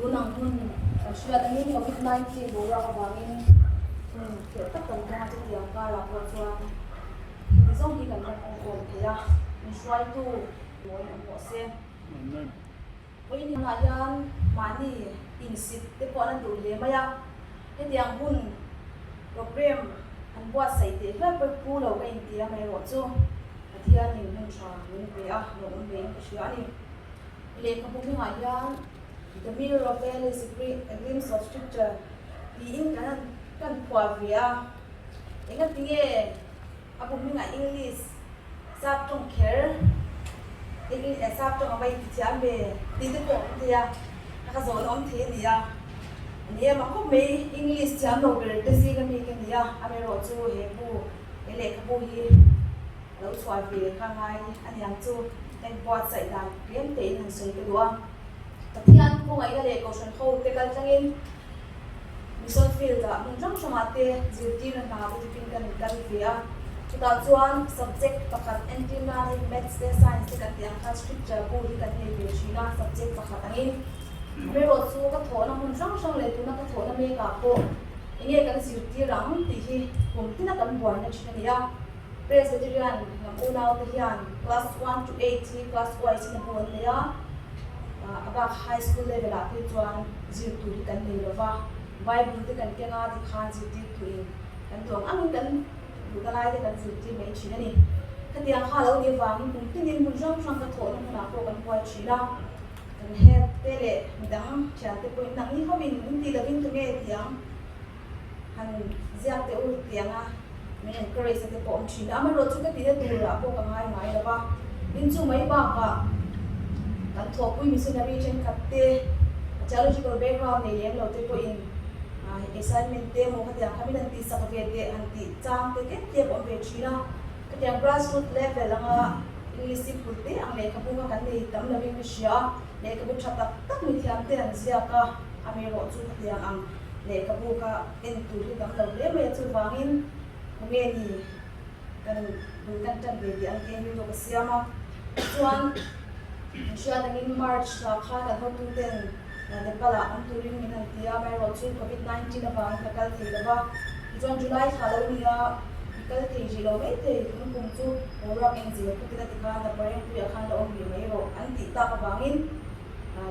Tun ang hun kan hriat angin Covid 19 boruak avangin hun khirh tak kan tawng a, chutiang karah pawh chuan heti zawng hi kan la kawngkawm thei a, inhruaitu mawiin awm rawh se. Vawiinah hian mahni insit te pawh an la duh hle mai a, hetiang hun programme han buatsaih teh hluai pawh pu lo ka inti a mai erawh chu Pathianin hun tha min pe a, lawmawm hle in ka hria a ni. Lehkhabu hmingah hian The Mirror of Valleys, A Glimpse of Scripture tiin kan han kan phuah ve a, engatinge a bu hmingah English sap tawng kher English sap tawng a va intithiam ve tih te pawh awm thei a, a ka zawhna awm thei a ni a, a ni em ang khawp mai English thiam lo ber te zinga mi ka ni a, amaherawhchu he bu he lehkhabu hi A lo chhuah ve kha ngai a niang chu heng buatsaih dan tlem tein han sawi ka duh a. Pathian khawngaihna leh Kohhran ho te kal tlangin Mission Field ah hmun hrang hrangah te zirtirna hna te tipin kan kal ve a. Chutah chuan subject pakhat entir nan hei Maths te Science te kan tih ang khan Scripture bu hi kan nei ve thin a subject pakhat angin. Amaherawh chu ka thawhna hmun hrang hrang leh tuna ka thawhna mekah pawh enge kan zirtir ang tih hi kum tina kan buaina thin a ni a. Presbyterian lam unaute hian class 1 to 8 hi class wise in a bu an nei a, a bak high school level ah phei chuan zir tur hi kan nei lo va, Bible te kan keng a tikhan zirtirtu in kan duh ang angin kan duhna lai te kan zirtir mai thin a ni. Khatiang kha lo nih avangin kum tinin hmun hrang hrang ka thawhna hmunah pawh kan buai thin a, kan head te leh midang thiante pawhin nangni hovin min tih lovin tunge tiang Han ziak teh u tiang a min encourage na te pawh awm thin a, amaherawhchu ka tihna turah pawh ka ngai ngai lo va, tin chu mai bakah kan thawhpui missionary thenkhat te theological background nei lem lo te pawhin assignment te emaw khatiang kha min han tihsak ve teh han tih chang te tlem tlem awm ve thin a, khatiang grassroot level anga English simple te ang lehkhabu kha kan nei tam lovin ka hria a, lehkhabu tha tak tak mithiam te an ziak a, amaherawhchu khatiang ang. Lehkhabu kha en tur hi tam lo hle mai a, chuvangin khawnge ni kan bul kan tan ve tih ang te rilru ka siam a. Tichuan kan hriat angin March thla khan kan hotuten Nepal ah awm turin min han ti a, amaherawhchu Covid 19 avangin ka kal thei lo va. Tichuan July thla lo ni a, i kal thei rih lo mai thei, tun kum chu boruak eng zir phutin a ti khan Naparengpuiah khan la awm rih mai rawh an tih tak avangin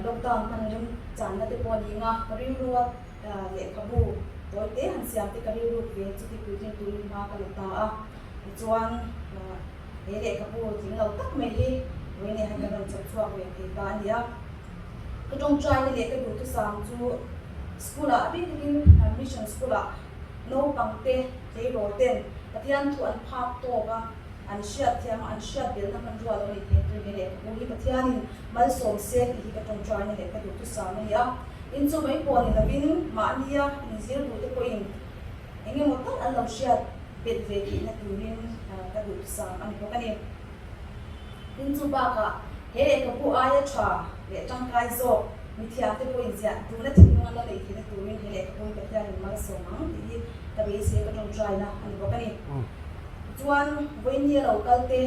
Lockdown hman rem channa te pawh a ni nga, ka rilrua lehkhabu tawi te han siam te ka rilruk ve chuti puitling turin hma ka la ta a, tichuan he lehkhabu tling lo tak mai hi vawiin ah hian kan rawn chawp chhuak ve thei ta a ni a. Ka tawngtaina leh ka duhthusam chu school ah a bik takin mission school ah naupang te tleirawl ten Pathian thu an phak tawk a, An hriat thiam a, an hriat belhna hmanrua lo ni thei tur hi lehkhabu hi Pathianin malsawm se tih hi ka tawngtaina leh ka duhthusam a ni a. In chu mai pawh ni lovin mahnia inzir duhte pawhin eng emaw tal an lo hriat belh ve theihna turin ka duhthusam a ni bawk a ni. Tin chu bakah he lehkhabu aia tha leh tangkai zawk mithiamte pawhin ziah duhna thinlung an lo neih theihna turin he lehkhabu hi Pathianin malsawm ang tih hi ka beisei a, ka tawngtaina a ni bawk a ni. Chuan vawiin a lo kal te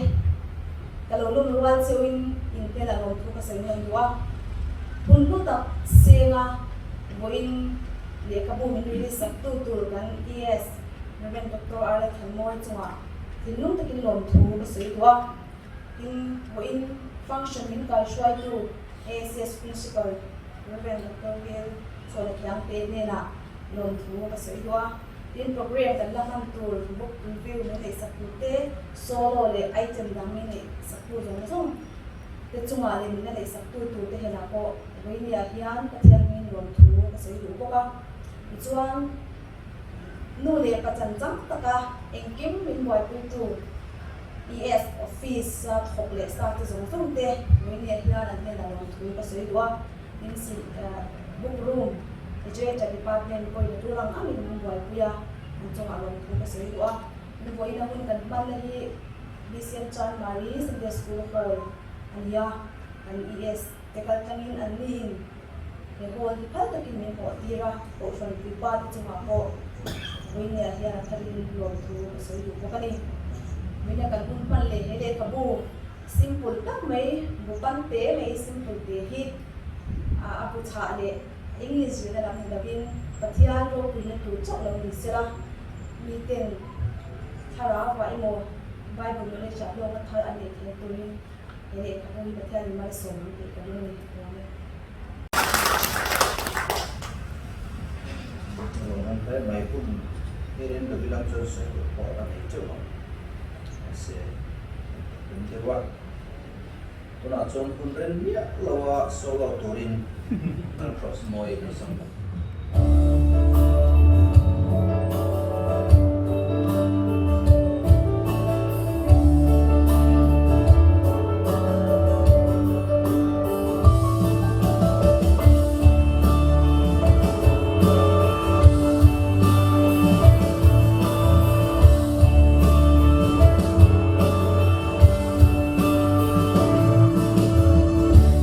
ka lo lawm rual cheuhin in hnenah lawmthu ka sawi nawn duh a. Hun hlu tak senga vawiin lehkhabu min release sak tu tur kan ES Rev. Doctor R L Thanmawi chungah thinlung takin lawmthu ka sawi duh a. Tin, vawiin function min kaihruaitu ASS Principal Rev. Doctor V L Chhuanathiangte hnenah lawmthu ka sawi duh a. Tin, program kan la hman tur book review min neih sak tur te, solo leh item dang min neih sak tu zawng zawng te chungah leh min la neih sak tu tur te henah pawh vawinia hian Pathian hmingin lawmthu ka sawi duh bawk a. Tichuan, nu leh pa chan chang taka engkim min buaipuitu ES office a thawk leh staff te zawng zawng te vawinia hian an hnenah lawmthu ka sawi duh a. Tin, book room, Literature department pawhin a tul ang angin min buaipui a, an chungah lawmthu ka sawi duh a. Min vawiin a hun kan hmanna hi BCM Chanmari Sunday School Hall a ni a, kan ES te kal tlangin an niin he hall hi phal takin min hawh tir a, Kohhran puipa te chungah pawh vawiinah hian a tharin lawmthu ka sawi duh bawk a ni. Vawiina kan hun hman leh he lehkhabu simple tak mai, bu pan te mai simple te hi a bu chhah leh. Eng inzirna lam ni lovin Pathian ropuina tur chauh lo ni sela, miten thlarauah emaw Bible knowledge ah hlawkna thar an neih theihna turin he lehkhabu hi Pathianin malsawm ang tih ka ring a ni. Ka lawm e. Ka lawm ang hle mai hun hi rem lo ilang chuan sawi tur pawh a la nei teuh ang. Mahse, kan ta tum deuh a. Tunah chuan hun rem miah lo a solo turin kan cross mawi kan sam bawk.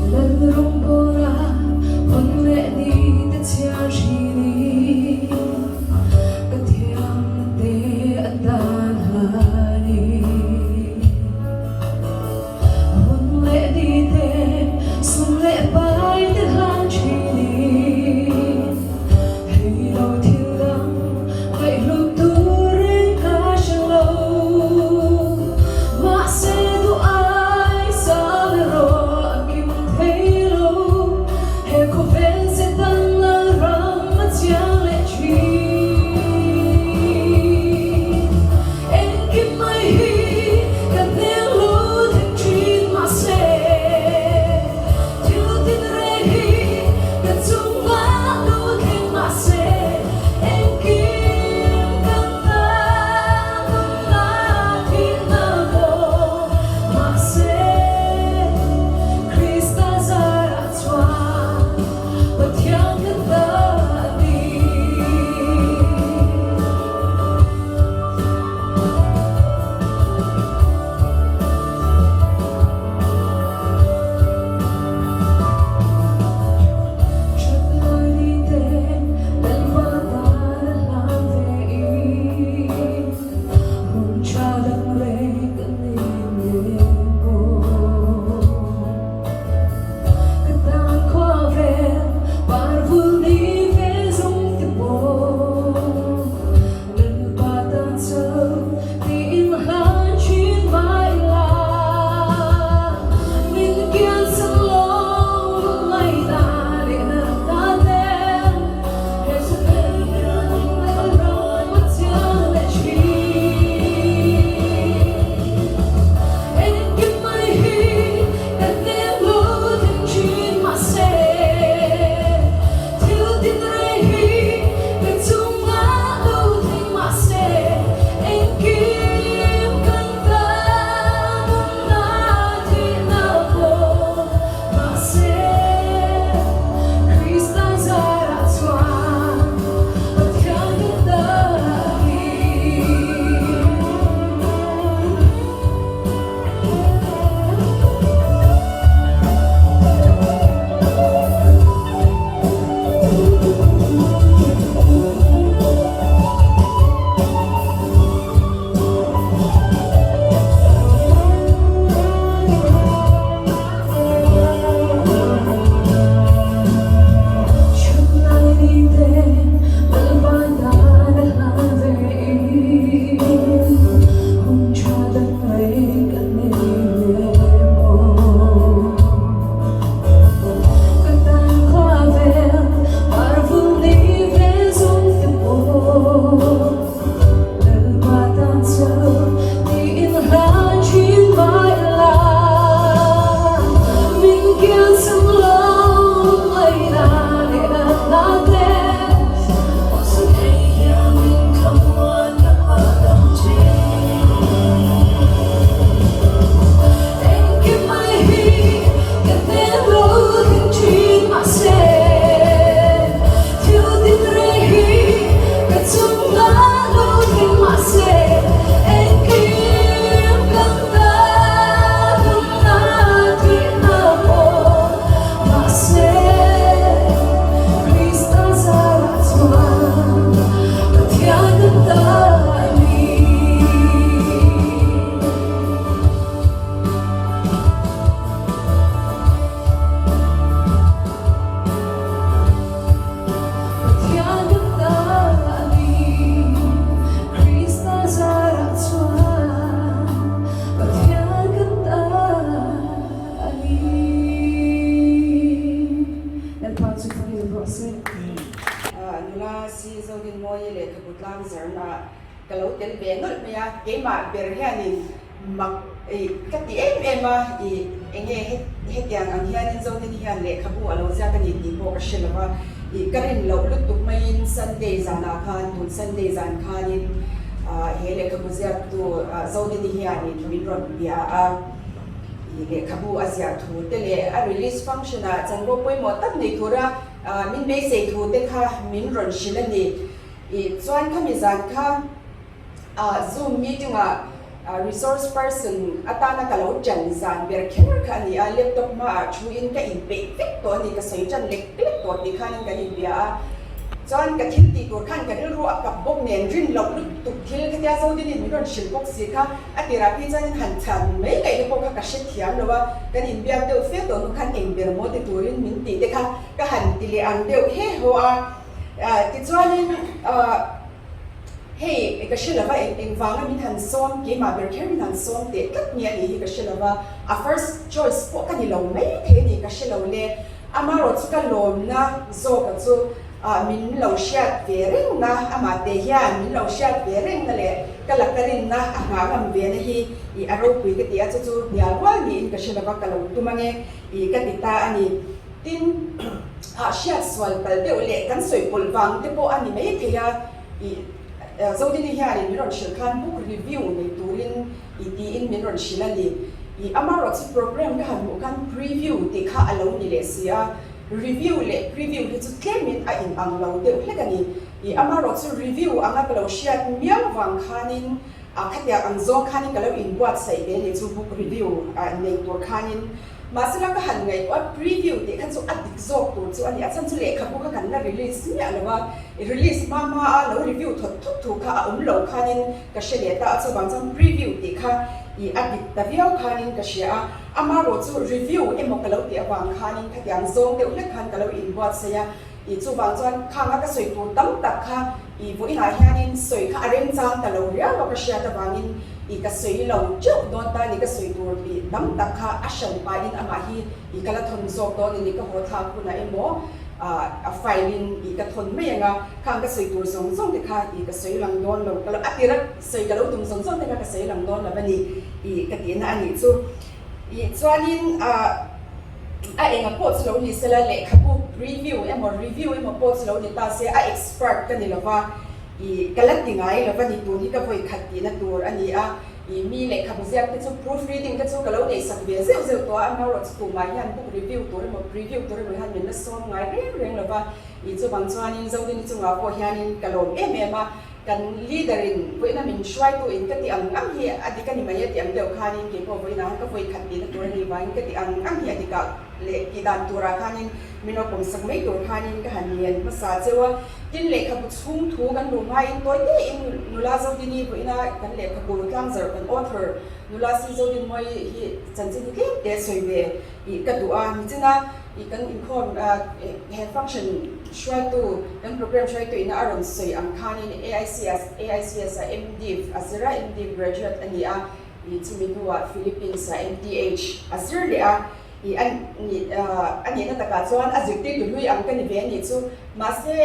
Lalrawng bawra hun leh ni te chhiar. lehkhabu tlangzarnaah ka lo tel ve nawlh mai a, keimah ber hianin mak ih ka ti em em a, ih enge hetiang ang hianin Zodini hian lehkhabu a lo ziak a ni tih pawh ka hre lo va, ih ka rin loh lutuk maiin Sunday zanah khan tun Sunday zan khanin ah he lehkhabu ziaktu Zodini hianin min rawn bia a. Ih lehkhabu a ziah thu te leh a release function ah chanvo pawimawh tak nei tura min beisei thu te kha min rawn hrilh a ni. Ih chuan khami zan kha Zoom meeting ah resource person atana ka lo ṭan zan ber kher kha a ni a, laptop hmaah thu in ka inpeih vek tawh a ni, ka sawi ṭan lek lek tawh tih khanin kan inbia a. Chuan ka thil tih tur khan ka rilru a kap bawk nen rin loh lutuk thil khatia Zodinin min rawn hrilh bawk si kha a tirah phei chuanin han chhan mai ngaihna pawh kha ka hre thiam lo a, kan inbiak deuh fe tawh hnu khan eng ber maw ti turin min tih te kha ka han ti leh ang deuh he haw a. Tichuanin hei ka hre lova eng eng vanga min han sawm keimah ber kher min han sawm teh tlat nge a nih hi ka hre lova, a first choice pawh ka ni lo mai thei a ni ka hre lo le. Amarawh chu ka lawmna zawka chu min lo hriat ve rengna, amah te hian min lo hriat ve rengna leh ka laka rinna a nghah ngam ve na hi ih a ropui ka ti a, chu chu hnial rual niin ka hre lova ka lo tum ange ih ka ti ta a ni. Tin, ah hriat sual palh deuh leh kan sawi pawlh vang te pawh a ni mai thei a, ih Zodini hianin min rawn hrilh khan book review nei turin I tiin min rawn hrilh a ni. I amarawhchu program ka han hmuh khan preview tih kha a lo ni leh si a, review leh preview hi chu tlemin a in ang lo deuh hlek a ni. I amarawhchu review anga ka lo hriat miau vang khanin a khatiang ang zawng khanin ka lo inbuatsaih ve a ni chu book review nei tur khanin. Mahsela ka han ngaihtuah a, preview tih kha chu a dik zawk tur chu a ni. A chhan chu lehkhabu kha kan la release miah lo a, release hma hma a lo review thawt thawt thu kha a awm lo khanin ka hre leh ta a, chuvang chuan preview tih kha ih a dik ta viau khanin ka hria a. Amarawh chu review emaw ka lo tih avang khanin khatiang zawng deuh hlek khan ka lo inbuatsaih a, ih chuvang chuan khanga ka sawi tur tam tak kha ih vawiinah hianin sawi kha a remchang ta lo riau a ka hriat avangin ih ka sawi lo teuh dawn ta a ni, ka sawi tur ih tam tak kha a hran pahin amah hi ih ka la thawn zawk dawn a ni, ka haw thlak hunah emaw ah a file in ih ka thawn mai ang a, khang ka sawi tur zawng zawng te kha ih ka sawi lang dawn lo, ka lo a tira sawi ka lo tum zawng zawng te kha ka sawi lang dawn lo a ni ih ka tihna a nih chu. Ih chuanin ah a enga pawh chu lo ni sela lehkhabu preview emaw review emaw pawh chu lo ni ta se a expert ka ni lova ih ka la ti ngai lova ni tun hi ka vawi khat tihna tur a ni a ih mi lehkhabu ziak te chu proof reading te chu ka lo neihsak ve zeuh zeuh tawh a amaherawh chu tumah hian book review tur emaw preview tur emaw hian min la sawm ngai reng reng lova ih chuvang chuanin Zodini chungah pawh hianin ka lawm em em a. Kan leader in vawiina min hruaitu in ka tih ang ang hi a dik a ni mai a tih ang deuh khanin kei pawh vawiinah khan ka vawi khat tihna tur a ni vangin ka tih ang ang hi a dik ah leh tih dan turah khanin min rawn pawmsak mai tur khanin ka han ngen hmasa cheu a. Tin lehkhabu chhung thu kan luh hmain tawi tein nula Zodini vawiina kan lehkhabu tlangzarh kan author nula si Zodinmawii hi chanchin hi tlem te sawi ve ih ka duh a nichina ih kan inkhawm he function Hruaitu, Kan program hruaitu ina a rawn sawi ang khanin AICS AICS ah MDiv a zir a, MDiv graduate a ni a, ih chumi hnuah Philippines ah MTH a zir leh a, ih a nih a nihna takah chuan a zirtirtu hlui ang ka ni ve a nih chu. Mahse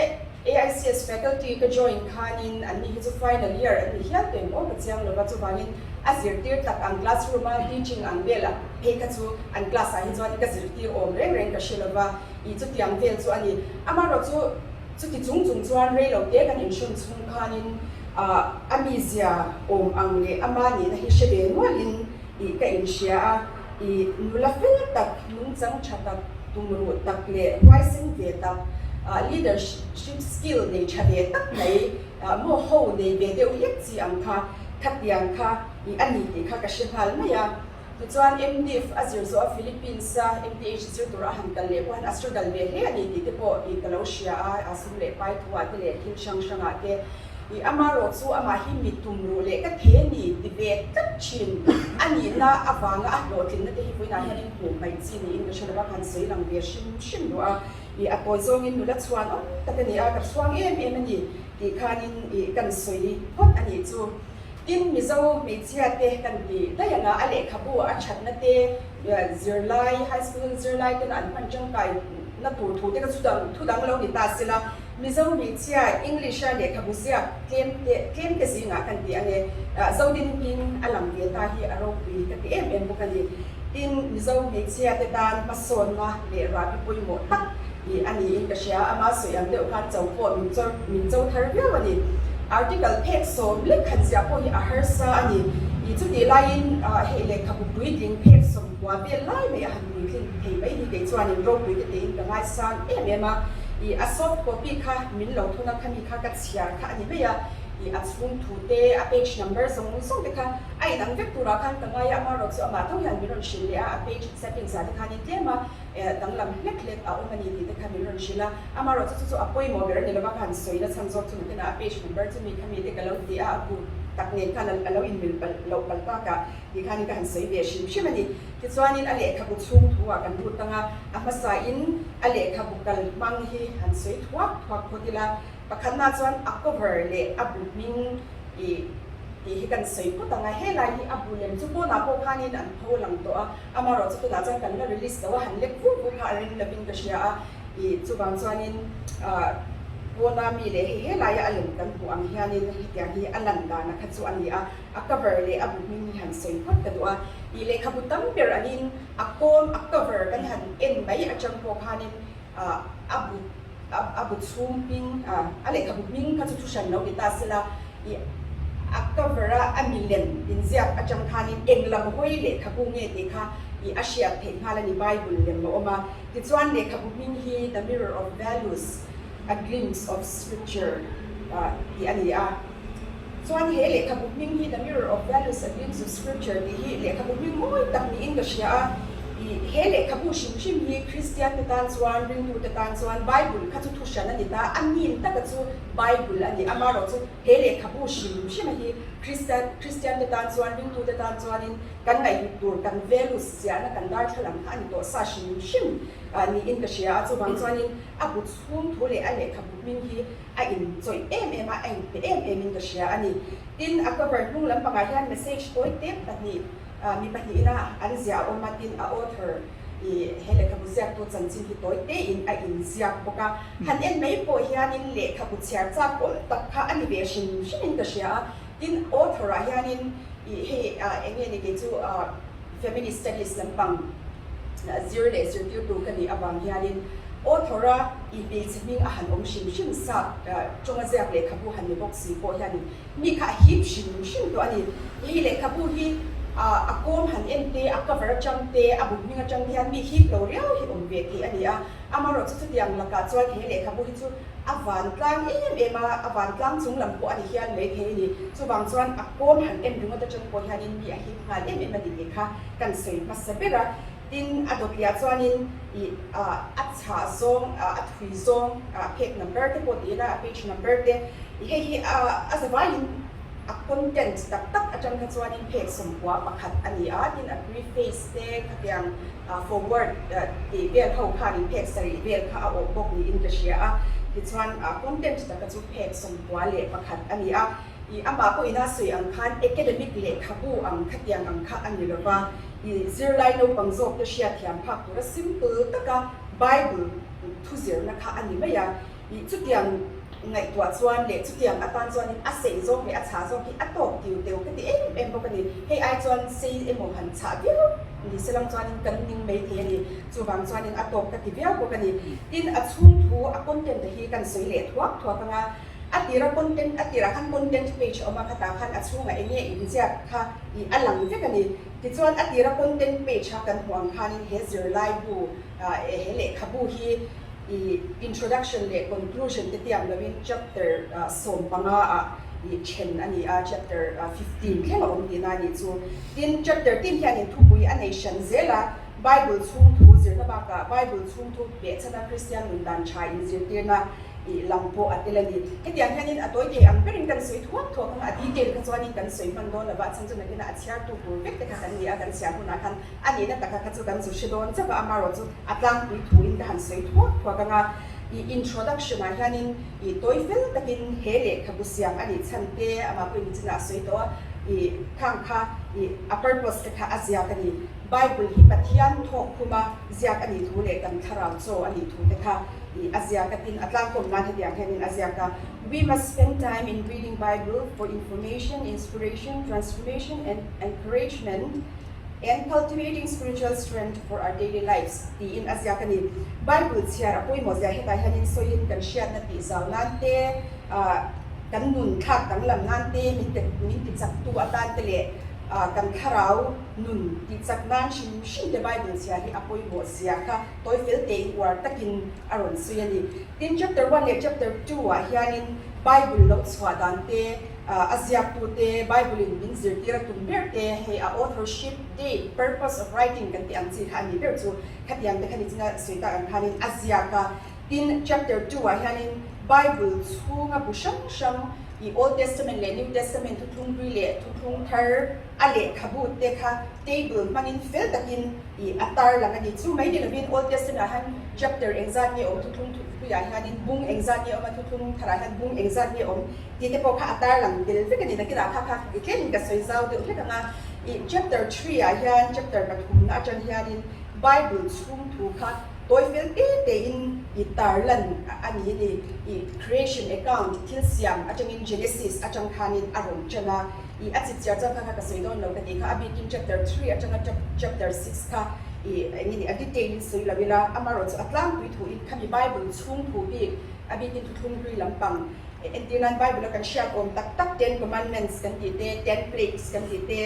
AICS faculty ka join khanin an ni hi chu final year an ni hial tawh em aw ka chiang lova, chuvangin a zirtir tak ang classroom a teaching ang vel phei kha chu an class ah hi chuan ka zirtir awm reng reng ka hre lova. I chutiang vel chu a ni. Amaherawh chu chuti chung chung chuan rei lo te kan inhrawn chhung khanin a mizia awm ang leh ama nihna hi hre ve nualin i ka inhria a. I nula fel tak, nungchang tha tak, tumruh tak leh huaisen ve tak, leadership skill nei tha ve tak mai, maw ho nei ve deuh hlek chi ang kha, khatiang kha i a ni tih kha ka hre nghal mai a. Tichuan, MDiv a zir zawh a Philippines a MTH zir tura a han kal leh pawh hian a struggle ve hle a ni tih te pawh ih ka lo hria a, a sum leh pai thu ah te leh thil hrang hrang ah te. Ih amarawh chu amah hi mi tum ruh leh ka the ni ti ve tlat thin a nihna avanga a hlawhtlinna te hi vawiinah hianin hmuh hmaih chi niin ka hre lo va, ka han sawi lang ve hrim hrim duh a. Ih a tawi zawngin nula chhuan awm tak a ni a, ka chhuang em em a ni tih khanin ih kan sawi phawt a nih chu. Tin, Mizo hmeichhia te kan ti daih ang a, a lehkhabu a thatna te zirlai, high school zirlai tena an hman tangkai na tur thu te kha chu dang thu dang lo ni ta sela, Mizo hmeichhia English a lehkhabu ziak tlem te tlem te zingah kan ti ange, Zodin hming a lang ve ta hi a ropui ka ti em em bawk a ni. Tin, Mizo hmeichhia te tan hmasawnna leh rahbi pawimawh tak i a niin ka hria, ama sawi ang deuh khan cho pawh min cho min cho thar viau a ni. Article phek sawm lek khat ziah pawh hi a harsa a ni. I chutih laiin hei lehkhabu puitling phek 30 vel lai mai a han puitling thei mai hi kei chuanin ropui te tiin ka ngaisang em em a. I a soft copy kha min lo thun a, khami kha ka chhiar kha a ni mai a. I a chhung thu te, a page number zawng zawng te kha a inang vek turah khan ka ngai a, amaherawh chu amah tho hian min rawn hrilh leh a, a page settings ah te khanin tlem a danglam hlek hlek a awm a ni tih te kha min rawn hrilh a, amaherawh chu chu chu a pawimawh ber a ni lova ka han sawi na chhan zawk chu nakinah a page number chu mi kha mi te ka lo ti a, a bu tak nen khan a lo inmil palh loh palh takah tih khanin ka han sawi ve hrim hrim a ni. Tichuanin a lehkhabu chhung thu ah kan lut ang a, a hmasain a lehkhabu kal hmang hi han sawi thuak thuak phawt ila, pakhatna chuan a cover leh a bu hming ih tih hi kan sawi phawt ang a, helai hi a bu lem chu pawnah pawh khanin an pho lang tawh a, amaherawh chu tunah chuan kan la release lo a, han lek vur vur kha a rem lovin ka hria a, ih chuvang chuanin ah pawna mi leh hei helaia a lem kan hmuh ang hianin hetiang hi a lan dana kha chu a ni a, a cover leh a bu hming hi han sawi phawt ka duh a, ih lehkhabu tam ber angin a kawm a cover kan han en mai atang pawh khanin ah a bu A bu chhung hming, a lehkhabu hming kha chu thu hran lo ni ta sela, i a cover a a milem inziak atang khanin eng lam hawi lehkhabu nge tih kha i a hriat theih nghal a ni, Bible lem a awm a. Tichuan lehkhabu hming hi The Mirror of Values, A Glimpse of Scripture tih a ni a. Chuan he lehkhabu hming hi The Mirror of Values, A Glimpse of Scripture tih hi lehkhabu hming mawi tak niin ka hria a. I he lehkhabu hrim hrim hi Kristian te tan chuan, ringtu te tan chuan Bible kha chu thu hran a ni ta, a nin taka chu Bible a ni. Amaherawhchu he lehkhabu hrim hrima hi Kristian Kristian te tan chuan, ringtu te tan chuanin kan ngaihhlut tur, kan values ziahna, kan darthlalang kha a ni tawh sa hrim hrim niin ka hria a. Chuvang chuanin a bu chhung thu leh a lehkhabu hming hi a inchawih em em a, a inpe em em in ka hria a ni. Tin, a cover hnung lampangah hian message tawi tep pahnih, mi pahnihin a an ziah a awm a, tin a author i he lehkhabu ziaktu chanchin hi tawi tein a inziak bawk a. Han en mai pawh hianin lehkhabu chhiar chak awm tak kha a ni ve hrim hrimin ka hria a. Tin, author ah hianin i hei eng nge ni kei chu feminist studies lampang zir leh zirtirtu ka nih avang hianin author-a i hmeichhe hming a han awm hrim hrim sap tawnga ziak lehkhabu han ni bawk si pawh hianin mi kha a hip hrim hrim tawh a ni. Hei lehkhabu hi a kawm han en te, a cover atang te, a bu hming atang te hian mi hip lo riau hi awm ve thei a ni a. Amaherawhchu chutiang lakah chuan he lehkhabu hi chu a vantlang em em a, a vantlang chung lam pawh a ni hial mai thei a ni. Chuvang chuan a kawm han en ringawt atang pawh hianin mi a hip nghal em em a ni tih kha kan sawi hmasa ber a. Tin, a dawtliah chuanin ih a chhah zawng, a thui zawng, a phek number te pawh ti ila, a page number te, ih hei hi a zavaiin a content tak tak atang kha chuanin phek 91 a ni a. Tin, a preface te khatiang forward tih vel ho khanin phek sarih vel kha a awh bawk niin ka hria a. Tichuan, content taka chu phek 91 a ni a. Ih amah pawhin a sawi ang khan academic lehkhabu ang khatiang ang kha a ni lo va. Ih zirlai naupang zawk te hriatthiam phak tura simple taka Bible thu zirna kha a ni mai a. Ih chutiang ngaihtuah chuan leh chutiang atan chuanin a sei zawk leh a chhah zawk hi a tawk tiu teu ka ti em em bawk a ni. Hei ai chuan sei emaw han chhah viau ni se lang chuanin kan ning mai thei a ni. Chuvang chuanin a tawk ka ti viau bawk a ni. Tin, a chhung thu a content a hi kan sawi leh thuak thuak ang a. A tira content a tirah khan content page a awm a, khatah khan a chhungah eng nge inziak kha ih a lang vek a ni. Tichuan a tira content page a kan hmuh ang khanin he zirlaibu he lehkhabu hi ih introduction leh conclusion te tiam loin chapter 15 ah ih then a ni a, chapter 15 thleng a awm tihna a nih chu. Tin, chapter tin hianin thupui a nei hran zel a, Bible chhung thu zirna bakah Bible chhung thu behchhana Kristian nun dan tha inzirtirna ih lam pawh a tel a ni. Hetiang hianin a tawi thei ang berin kan sawi thuak thuak ang a, a detail kha chuanin kan sawi hman dawn lo va, a chhan chu nakinah a chhiartu tur vek te kha kan ni a, kan chhiar hunah khan a nihna taka kha chu kan zu hre dawn chauh a, amaherawh chu a tlangpui thuin ka han sawi thuak thuak ang a. Ih introduction ah hianin ih tawi fel takin he lehkhabu siam a nih chhan te amah pawhin nichinah a sawi tawh a, ih khang kha. Ih a purpose te kha a ziak a ni. Bible hi Pathian thawk khuma ziak a nih thu leh kan thlarau chaw a nih thu te kha ih a ziak a tin a tlangkawm nan hetiang hianin a ziak a, We must spend time in reading Bible for information, inspiration, transformation and encouragement and cultivating spiritual strength for our daily lives tiin a ziak a ni. Bible chhiar a pawimawh zia hetah hianin sawiin kan hriatna tih zau nan te, ah kan nun thlak danglam nan te, min pe min ti chaktu atan te leh ah kan thlarau nun tih chak nan hrim hrim te Bible chhiar hi a pawimawh zia kha tawi fel tein uar takin a rawn sawi a ni. Tin, chapter one leh chapter two ah hianin Bible lo chhuah dan te, ah a ziaktu te, Bible in min zirtir a tum ber te, hei a authorship, date, purpose of writing kan tih ang chi kha a ni ber chu khatiang te kha ni china sawi tak ang khanin a ziak a. Tin, chapter two ah hianin Bible chhunga bu hrang hrang i Old Testament leh New Testament thuthlung hlui leh thuthlung thar a lehkhabu te kha table hmangin fel takin i a tarlang a ni. Chu mai ni lovin Old Testament ah hian chapter engzat nge awm, thuthlung hluiah hianin bung engzat nge awm a, thuthlung tharah hian bung engzat nge awm tih te pawh kha a tarlang tel vek a ni. Nakinah kha kha i tlemin ka sawi zau deuh hlek ang a. I chapter three ah hian chapter pathumna atang hianin Bible chhung thu kha Tawi fel te tein i tarlan a ni ni. I creation account thil siam atangin Genesis atang khanin a rawn tan a. I a chipchiar chuan kha kha ka sawi dawn lo ka tih kha a bikin chapter three atanga chapter six kha i eng nge ni a detail in sawi lo ila amaherawhchu a tlangpui thuin khami Bible chhung thu bik a bikin thuthlung hlui lampang entir nan Bible a kan hriat awm tak tak Ten Commandments kan tih te Ten Plagues kan tih te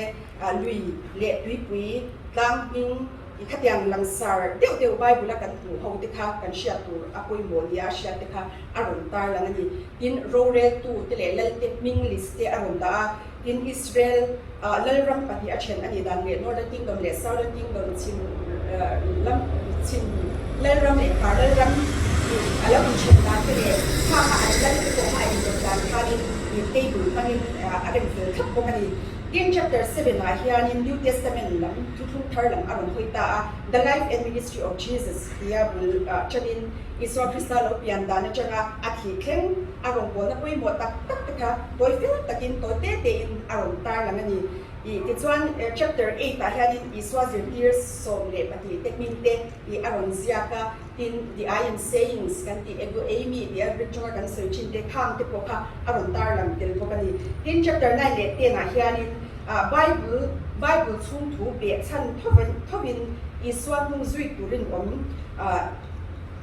lui leh tuipui tlang hming I khatiang langsar deuh deuh Bible a kan hmuh ho te kha kan hriat tur a pawimawh nia a hriat te kha a rawn tar lang a ni. Tin, roreltu te leh Lalte hming list te a rawn dah a. Tin, Israel ah Lalram pahnih a then a nih dan leh Northern Kingdom leh Southern Kingdom chhim lam chhim Lalram leh Hmar Lalram a lo inthen dan te leh kha kha an lal te pawh kha a inzawm dan khanin table hmangin a rem fel thlap bawk a ni. Tin, chapter seven ah hianin New Testament lam thuthlung thar lam a rawn hawi ta a, The Life and Ministry of Jesus tia bul chanin Isua Krista lo pian dan atanga a thih thleng a rawngbawlna pawimawh tak tak te kha tawi fel takin tawi te tein a rawn tarlang a ni. Ih tichuan chapter eight ah hianin Isua zirtir 12 te hming te ih a rawn ziak a, Tin, the I am sayings kan tih ego eimi tia Greek tawnga kan sawi thin te khang te pawh kha a rawn tarlang tel bawk a ni. Tin, chapter nine leh ten ah hianin ah Bible Bible chhung thu peh chhan thovin thovin Isua hnung zui turin awm ah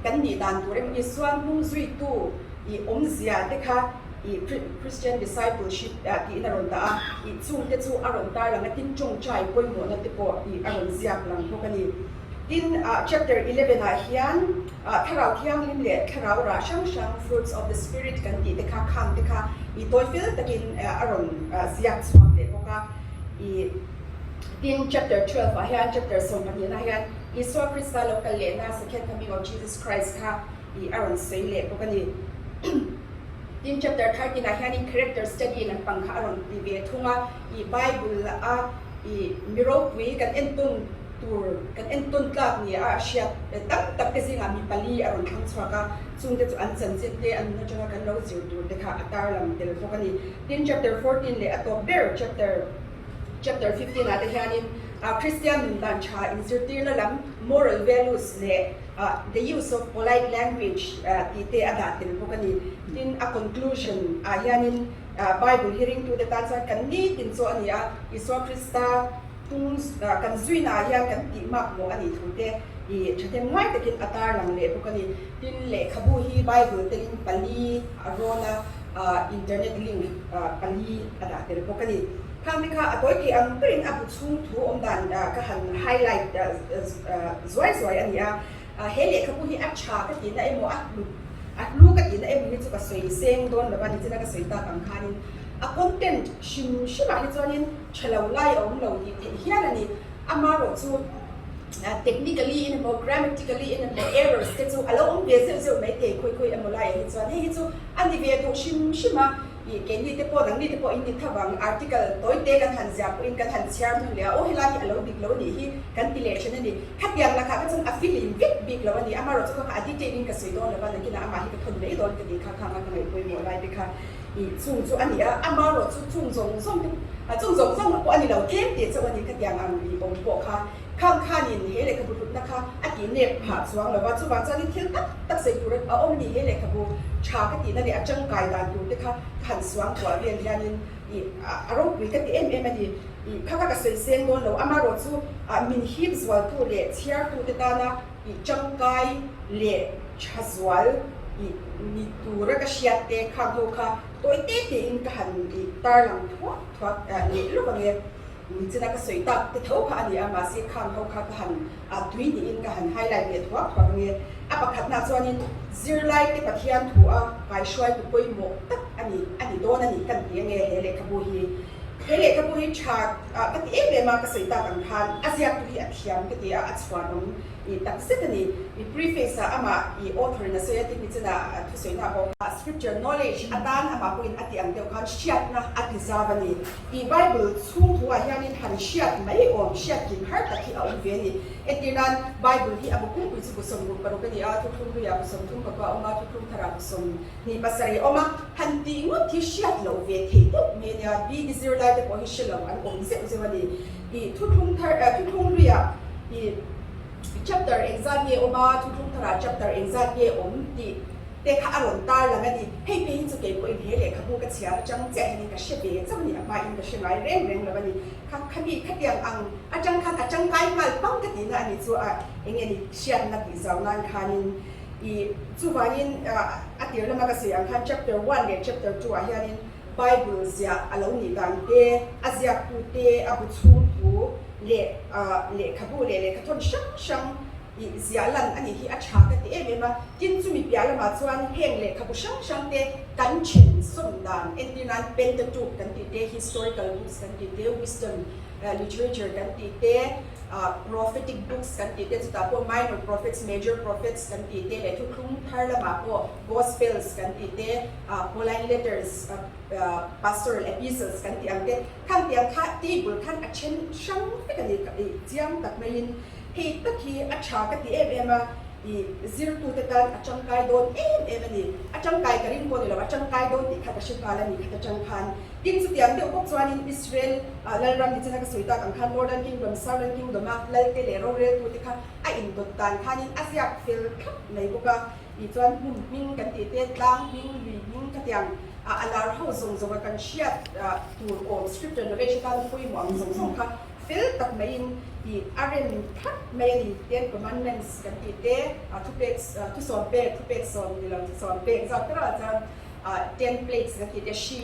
kan nih dan tur emaw Isua hnung zuitu ih awmzia te kha ih Christian discipleship ah tiin a rawn dah a, ih chung te chu a rawn tarlang a, tin tawngtai pawimawhna te pawh ih a rawn ziak lang bawk a ni. Tin, chapter 11 ah hian Thlarau Thianghlim leh Thlarau rah hrang hrang, fruits of the spirit kan tih te kha, khang te kha i tawi fel takin a rawn ziak chhuak leh bawk a. I tin, chapter 12 ah hian, chapter sawmpahnihna hian Isua Krista lo kal lehna, second coming of Jesus Christ kha i a rawn sawi leh bawk a ni. Tin, chapter 13 ah hianin character study lampang kha a rawn ti ve thung a. I Bible a i mi ropui kan entawn tur kan entawn tlak ni a hriat tam tak te zingah mi pali a rawn thlang chhuak a, chungte chu an chanchin te an nun atanga kan lo zir tur te kha a tarlang tel bawk a ni. Tin, chapter 14 leh a tawp ber chapter chapter 15 ah te hianin Kristian nun dan tha inzirtirna lam moral values leh the use of polite language tih te a dah tel bawk a ni. Tin, a conclusion ah hianin Bible hi ringtute tan chuan kan nitin chu a ni a, Isua Krista Tung kan zuinaah hian kan tih mak mawh a nih thu te i thahnem ngai takin a tarlang leh bawk a ni. Tin, lehkhabu hi Bible telin pali a rawn a, internet link pali a dah tel bawk a ni. Khang te kha a tawi thei ang berin a bu chhung thu awm dan ka han highlight zuai zuai a ni a. He lehkhabu hi a tha ka tihna emaw a hlut a hlu ka tihna emaw hi chu ka sawi seng dawn lo a, nichina ka sawi tak ang khanin a content hrim hrimah hi chuanin Tha lo lai a awm lo tih theih hial a ni. Amaherawh chu technically in emaw grammatically in emaw errors te chu a lo awm ve zeuh zeuh mai thei khawi khawi emaw laiah hi chuan hei hi chu a ni ve duh hrim hrim a. Ih keini te pawh nangni te pawh in ni tha vang article tawi te kan han ziah pawhin kan han chhiar hmun leh a aw helai hi a lo dik lo nih hi kan ti leh thin a ni. Khatiang lakah kha chuan a filim vek bik lo a ni. Amaherawh chu kha kha a detail in ka sawi dawn lo va nakinah amah hi ka thawn mai dawn ka tih kha khang a ka ngaihpawimawh lai te kha. Ih chung chu a ni a, amaherawhchu chung zawng zawng te chung zawng zawng pawh a ni lo, tlem teh chauh a ni khatiang ang ih awm pawh kha. Khang khanin he lehkhabu hlutna kha a tih nep phah chuang lo va, chuvang chuanin thil tak tak sawi tur a awm a ni. He lehkhabu tha ka tihna leh a tangkai dan tur te kha ka han suangtuah vel hianin ih a ropui ka ti em em a ni. Ih kha kha ka sawi seng dawn lo, amaherawhchu min hip zualtu leh chhiartute tana ih tangkai leh tha zual ih ni tura ka hriat te khang ho kha tawi te tein ka han ih tarlang thuak thuak leh lawk ang e. Nichina ka sawi tak te tho kha a ni a, mahse khang ho kha ka han tui niin ka han highlight leh thuak thuak ang e. A pakhatna chuanin zirlai te Pathian thu a kaihruaitu pawimawh tak a ni a ni dawn a ni kan ti ange he lehkhabu hi. He lehkhabu hi tha ka ti em em a, ka sawi tak ang khan a ziaktu hi a thiam ka ti a, a chhuanawm i tak zet a ni. I preface ah amah i author in a sawi a tin nichina thusawinak pawh kha scripture knowledge atan amah pawhin a ti ang deuh khan hriatna a ti zau a ni. I Bible chhung thu ah hianin han hriat mai awm, hriat kim har tak hi a awm ve a ni. Entir nan, Bible hi a bu pumpuii chu bu 65 a ni a, thuthlung hluiah bu 31 a awm a, thuthlung tharah bu 27 a awm a. Han tih ngawt hi hriat loh ve theih deuh mai a nia, BD zirlai te pawh hi hre lo an awm zeuh zeuh a ni. I thuthlung thar, thuthlung hluiah i chapter engzat nge awm a, thuthlung tharah chapter engzat nge awm tih te kha a rawn tar lang a ni. Hei phei hi chu kei pawhin he lehkhabu ka chhiar atang chiah hianin ka hre ve chauh a ni, a hmain ka hre ngai reng reng lo a ni. Kha khami khatiang ang atang khan a tangkai nghal pang ka tihna a nih chu a eng nge ni hriatna tih zau nan khanin i chuvangin a tir lama ka sawi ang khan chapter one leh chapter two ah hianin Bible ziah a lo nih dan te, a ziaktu te, a bu chhung thu leh lehkhabu leh lehkhathawn hrang hrang Ih ziah lan a nih hi a tha ka ti em em a, tin chumi piah lamah chuan heng lehkhabu hrang hrang te kan then sawm dan entir nan Pentateuch kan tih te, historical books kan tih te, wisdom literature kan tih te, prophetic books kan tih te, chutah pawh minor prophets, major prophets kan tih te leh thuthlung thar lamah pawh gospels kan tih te, Pauline letters, pastoral epistles kan tih ang te, khang tiang kha table khan a then hrang vek a ni chiang tak maiin. Hei tak hi a tha ka ti em em a, i zirtute tan a tangkai dawn em em a ni. A tangkai ka ring pawh ni lo, a tangkai dawn tih kha ka hre nghal a ni khat atang khan. Tin, chutiang deuh bawk chuanin Israel Lalram ni chana ka sawi tak ang khan Northern Kingdom, Southern Kingdom a Lalte leh roreltute kha a indawt dan khanin a ziak fel thlap mai bawk a. Tih chuan hmun hming kan tih te, tlang hming, lui hming khatiang a lar ho zawng zawng a kan hriat tur awm scripture knowledge atana pawimawh ang zawng zawng kha Fel tak maiin tih a rem thlap mai a ni. Ten Commandments kan tih te, thupek, thusawm pek, thupek sawm ni lo, thusawm pek zawk te erawh chuan Ten Plagues kan tih te, hri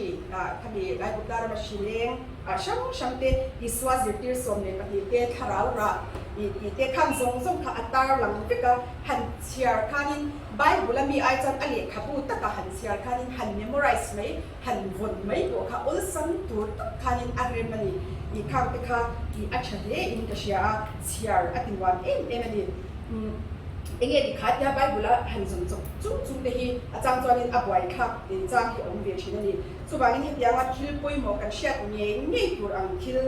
khami Aigupta rama hri leng hrang hrang te, Isua zirtir 12 te, thlarau rah tih te khang zawng zawng kha a tar lang vek a. Han chhiar khanin Bible a mi ai chuan a lehkhabu taka han chhiar khanin han memorize mai Han vawn mai pawh kha awlsam tur tak khanin a rem a ni tih khang te kha tih a tha hle in ka hria a, chhiar a ti nuam em em a ni. Umm enge ti kha tia Bible a han zawm chawp chung chung te hi a chang chuanin a buaithlak tih chang hi a awm ve thin a ni. Chuvangin hetianga thil pawimawh kan hriat ngei ngei tur ang thil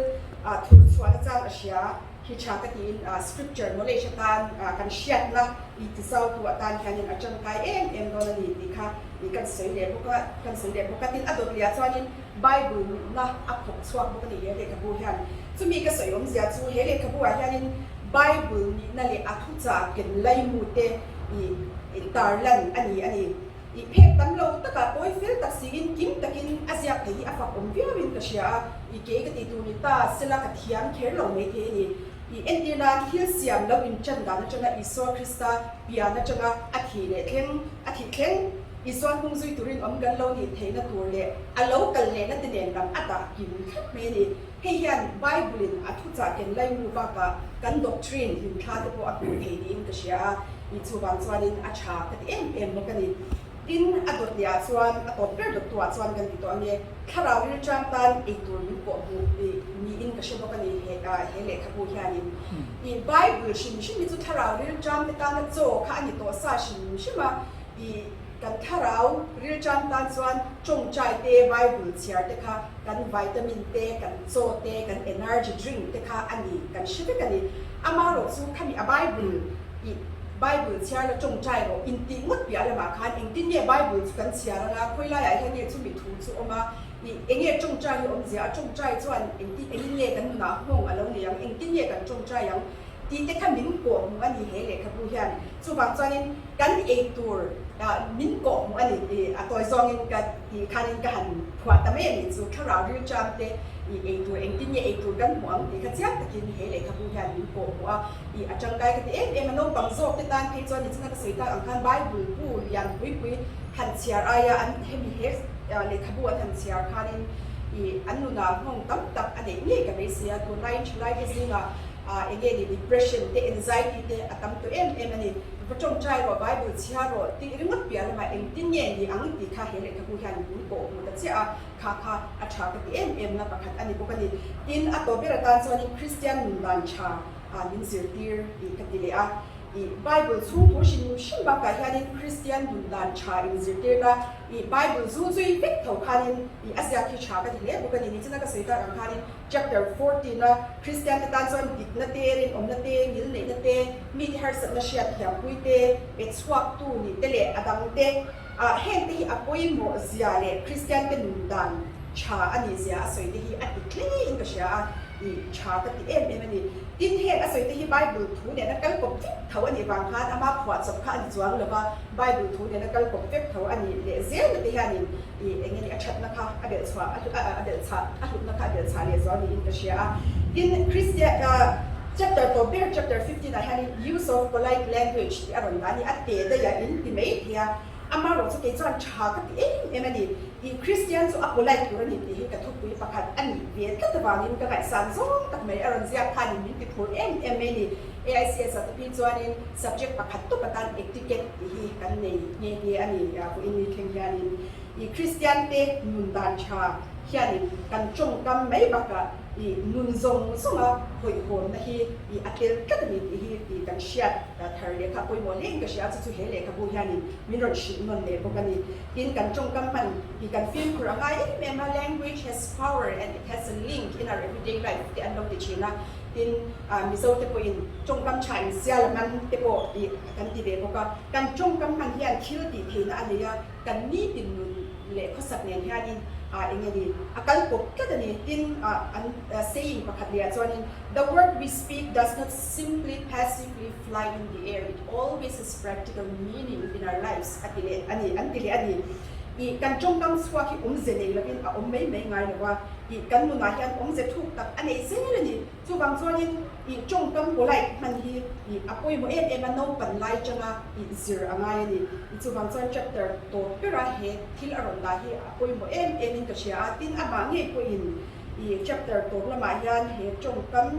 thur chhuahna chang a hria. Hi tha ka tiin scripture knowledge atan kan hriatna i tizautu atan hianin a tangkai em em dawn a ni tih kha i kan sawi leh bawk a, kan sawi leh bawk a. Tin, a dawt leh ah chuanin Bible nunna a phawk chhuak bawk a ni he lehkhabu hian. Chumi ka sawi awmzia chu he lehkhabu ah hianin Bible nihna leh a thuchah ken laimu te i tarlan a ni a ni. I phek tam lo takah tawi fel tak siin kim takin a ziak thei hi a fak awm viauin ka hria a, i kei ka tih tur ni ta sela ka thiam kher lo mai thei a ni. I entir nan thil siam lo inṭan dan aṭanga Isua Krista pian aṭanga a thih leh thleng, a thih thleng Isua hnung zui turin awm kan lo nih theihna tur leh a lo kal lehna te nen lam a dah kim thlap mai a ni. Hei hian Bible-in a thuchah ken laimu bakah kan doctrine hlimthla te pawh a hmuh thei niin ka hria a. I chuvang chuanin a tha ka ti em em bawk a ni. Tin, a dawt leh ah chuan, a tawp ber dawttu ah chuan kan ti tawh ange, thlarau rilṭam tan eitur min pawh hmuh niin ka hre bawk a ni he he lehkhabu hianin. I Bible hrim hrim hi chu thlarau rilṭam te tana chaw kha a ni tawh sa hrim hrim a, i kan thlarau rilṭam tan chuan ṭawngṭai te, Bible chhiar te kha kan vitamin te, kan chaw te, kan energy drink te kha a ni kan hre vek a ni. Amaherawhchu khami a Bible. I. Bible chhiar la tawngtai rawh intih ngawt piah lamah khan engtin nge Bible chu kan chhiar anga khawilaiah hian nge chumi thu chu awm a, ih enge tawngtai hi awmzia a tawngtai chuan engti engin nge kan nunah nghawng a lo nei ang, engtin nge kan tawngtai ang tih te kha min kawh hmuh a ni he lehkhabu hian. Chuvang chuanin kan eitur min kawh hmuh a ni tih a tawi zawngin ka tih khanin ka han phuah ta mai a nih chu. Thlarau rilṭam te ih eitur engtin nge eitur kan hmuh ang tih kha chiang takin he lehkhabu hian min kawh hmuh a. Ih a tangkai ka ti em em a, naupang zawk te tan phei chuan nichina ka sawi tak ang khan Bible bu lian pui pui han chhiar aia an hemi he lehkhabu an han chhiar khanin ih an nunah nghawng tam tak a neih ngei ka beisei a, tunlaiin thalaite zingah ah enge ni depression te anxiety te a tam tawh em em a ni. Va tawngtai rawh Bible chhiar rawh tih ringawt piah lamah engtin nge ni ang tih kha he lehkhabu hian min kawh hmu ta chiah a, kha kha a tha ka ti em em na pakhat a ni bawk a ni. Tin, a tawh ber atan chuanin Kristian nun dan tha ah min zirtir tih ka ti leh a. Ih Bible chhung thu hrim hrim bakah hianin Kristian nun dan tha in zirtirna ih Bible zu zui vek tho khanin ih a ziak hi tha ka ti hle bawk a ni. Nichina ka sawi tak ang khanin Chapter 14 a Kristian te tan chuan dikna te, rinawmna te, ngilneihna te, mite harsatna hriat thiampui te, pe chhuaktu nih te leh a dang te, ah heng te hi a pawimawh zia leh Kristian te nun dan tha a nih zia a sawi te hi a ti tle in ka hria a, ih tha ka ti em em a ni. Tin, heng a sawi te hi Bible thu nena kal kawp vek tho a nih vang khan ama phuahchawp kha a ni chuang lo va, Bible thu nena kal kawp vek tho a nih leh zelna te hianin Ih eng nge ni a thatna kha a belh chhuah a belh chhah a hlutna kha a belh chhah leh zual niin ka hria a. Tin, Kristian chapter tawp ber chapter 15 ah hianin use of polite language tih a rawn dah a ni, a te daih a in ti mai thei a, amaherawh chu kei chuan tha ka ti em em a ni. Ih Kristian chu a polite tur a ni tih hi ka thupui pakhat a nih ve tlat avangin ka ngaihsan zawng tak mai a rawn ziak khanin min ti phur em em mai a ni. AICS ah te phei chuanin subject pakhat tawp atan etiquette tih hi kan nei nghe nghe a ni vawiin ni thleng hianin i Kristian te nun dan tha hianin kan tawngkam mai bakah i nun zawng zawnga hawihhawmna hi i a tel tlat a ni tih hi i kan hriat thar lehkha pawimawh hle in ka hria a chu chu he lehkhabu hianin min rawn hrilh nawn leh bawk a ni. Tin kan tawngkam hman hi kan fimkhur a ngai em em a, language has power and it has a link in our everyday life te an lo ti thin a. Tin, Mizo te pawhin tawngkam tha in sial a hman te pawh tih kan ti ve bawk a. Kan tawngkam hman hian thil tih theihna a nei a, kan nitin nun leh khawsak nen hianin eng nge ni a kal kawp tlat a ni. Tin, an saying pakhat leh ah chuanin, The word we speak does not simply passively fly in the air, it always has practical meaning in our lives a ti leh a ni, an ti leh a ni. Ih, kan tawngkam chhuak hi awmze nei lovin a awm mai mai ngai lo a. Ih kan nunah hian awmze thuk tak a nei zel a ni. Chuvang chuanin ih tawngkam polite hman hi ih a pawimawh em em a, naupan lai tanga ih zir a ngai a ni. Ih chuvang chuan chapter tawp bera he thil a rawn dah hi a pawimawh em em in ka hria a, tin amah ngei pawhin ih chapter tawp lamah hian he tawngkam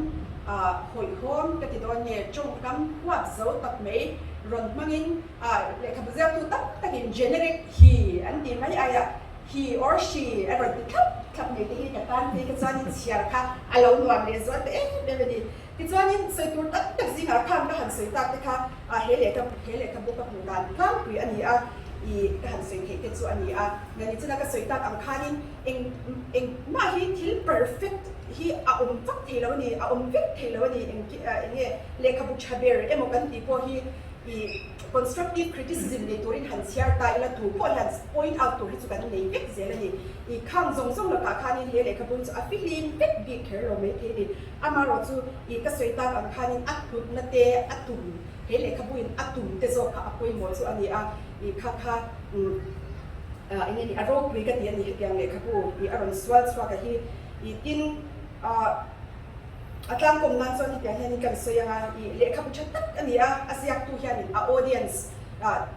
ah hawihhawm ka ti dawn nge tawngkam huat zo tak mai rawn hmangin ah lehkhabu ziaktu tam takin generic hi an tih mai aiah He or she a rawn ti thlap thlap mai te hi ka tan phei kha chuanin chhiar kha a lo nuam leh zual ta em em a ni. Tichuanin sawi tur tam tak zingah khan ka han sawi tak te kha ah he lehkha he lehkhabu ka hmuh dan tlangpui a ni a, ih ka han sawi theih te chu a ni a. Nani chuna ka sawi tak ang khanin eng engmah hi thil perfect hi a awm vak thei lo a ni, a awm vek thei lo a ni. Eng eng nge lehkhabu tha ber emaw kan tih pawh hi ih Constructive criticism nei turin han chhiar ta ila tu pawh hian point out tur hi chu kan nei vek zel a ni. I khang zawng zawng lakah khanin he lehkhabu hi chu a fihlim vek bik kher lo mai thei a ni. Amaherawh chu i ka sawi tak ang khanin a hlutna te a tum, he lehkhabuin a tum te zawk kha a pawimawh chu a ni a. I kha kha umm eng nge ni a ropui ka ti a ni hetiang lehkhabu i a rawn sual chhuak a hi. I tin ah. A tlangkawm nan chuan hetiang hianin kan sawi ang a, ih lehkhabu tha tak a ni a, a ziaktu hianin a audience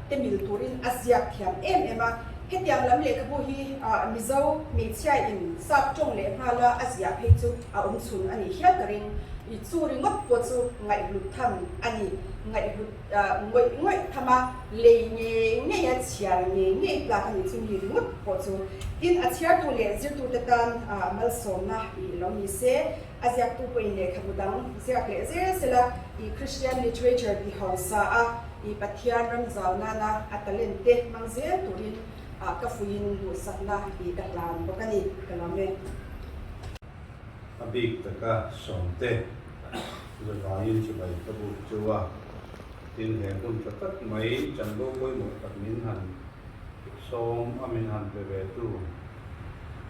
te mil turin a ziak thiam em em a. Hetiang lam lehkhabu hi Mizo hmeichhia in sap tawng leh nghala a ziah phei chu a awm chhun a nih hial ka ring. Ih chu ringawt pawh chu ngaihhlut tham a ni. Ngaihhlut ngawih ngawih tham a, lei ngei ngei a chhiar ngei ngei tlak a ni chu mi ringawt pawh chu. Tin, a chhiartu leh zirtute tan malsawmna ih lo ni se. A ziaktu pawhin lehkhabu dang ziak leh zel sela i Christian literature ti hausa a, i Pathian ram zau nana a talent te hmang zel turin ka fuiin duhsakna i ka hlan bawk a ni. Ka lawm e. A bik taka sawmte zavaiin chibai ka buk chu a. Tin, he hun tha tak mai chanvo pawimawh tak min han sawm a min han pe ve tu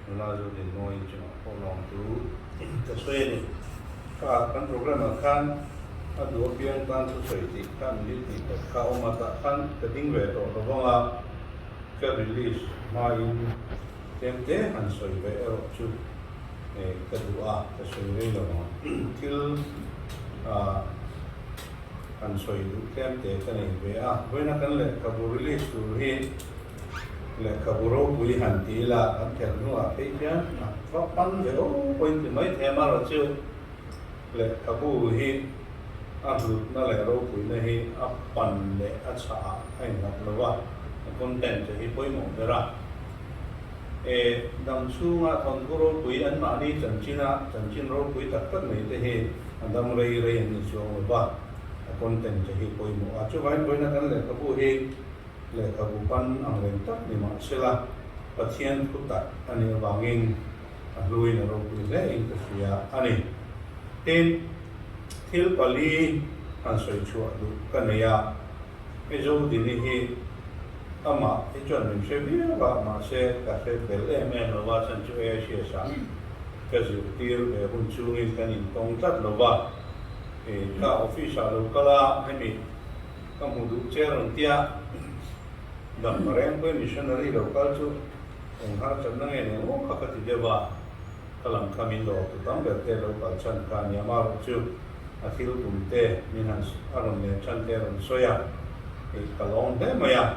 nula Zodin Mawi chungah pawh lawmtu ka sawi a ni. Kha kan programme ah khan a duh apiang tan thusawi tih kha minute hnih khat kha a awm a, tah khan ka ding ve tawh lo vang a, ka release hmain tlem te han sawi ve erawh chu ka duh a, ka sawi rei lo ang. Thil ah. Kan sawi duh tlem te ka nei ve a, vawiina kan lehkhabu release tur hi lehkhabu ropui han ti ila kan thelh hnuah phei hian a va pan ve aw pawhin ti mai thei a, amaherawhchu lehkhabu hi a hlutna leh ropuina hi a pan leh a chhah ah a innghat lo a, a content te hi pawimawh ber a. E dam chhunga thawnthu ropui anmahni chanchina chanchin ropui tak tak nei te hi A dam rei rei an ni chuang lo va, a content te hi pawimawh a. Chuvangin vawiina kan lehkhabu hi lehkhabu pan ang reng tak ni mah sela, Pathian thu tak a nih avangin a hluin a ropui hle in ka hria a ni. Tin, thil pali han sawi chhuah duh ka nei a, hei Zodini hi amah hi chuan min hre viau a, mahse ka hre bel em em lo va, chhan chu AICS ah Ka zirtir ve hun chungin kan intawng tlat lo va, ka office ah lo kal a, hemi ka hmu duh che rawn tia dam reng pawhin missionary lo kal chu eng harsatna nge nen ngawt kha ka ti deuh a, ka lam kha min dawr tu tam ber te lo kal chhan kha a ni amaherawh chu a thil tum te min han a rawn len chhan te a rawn sawi a, ka lawm hle mai a.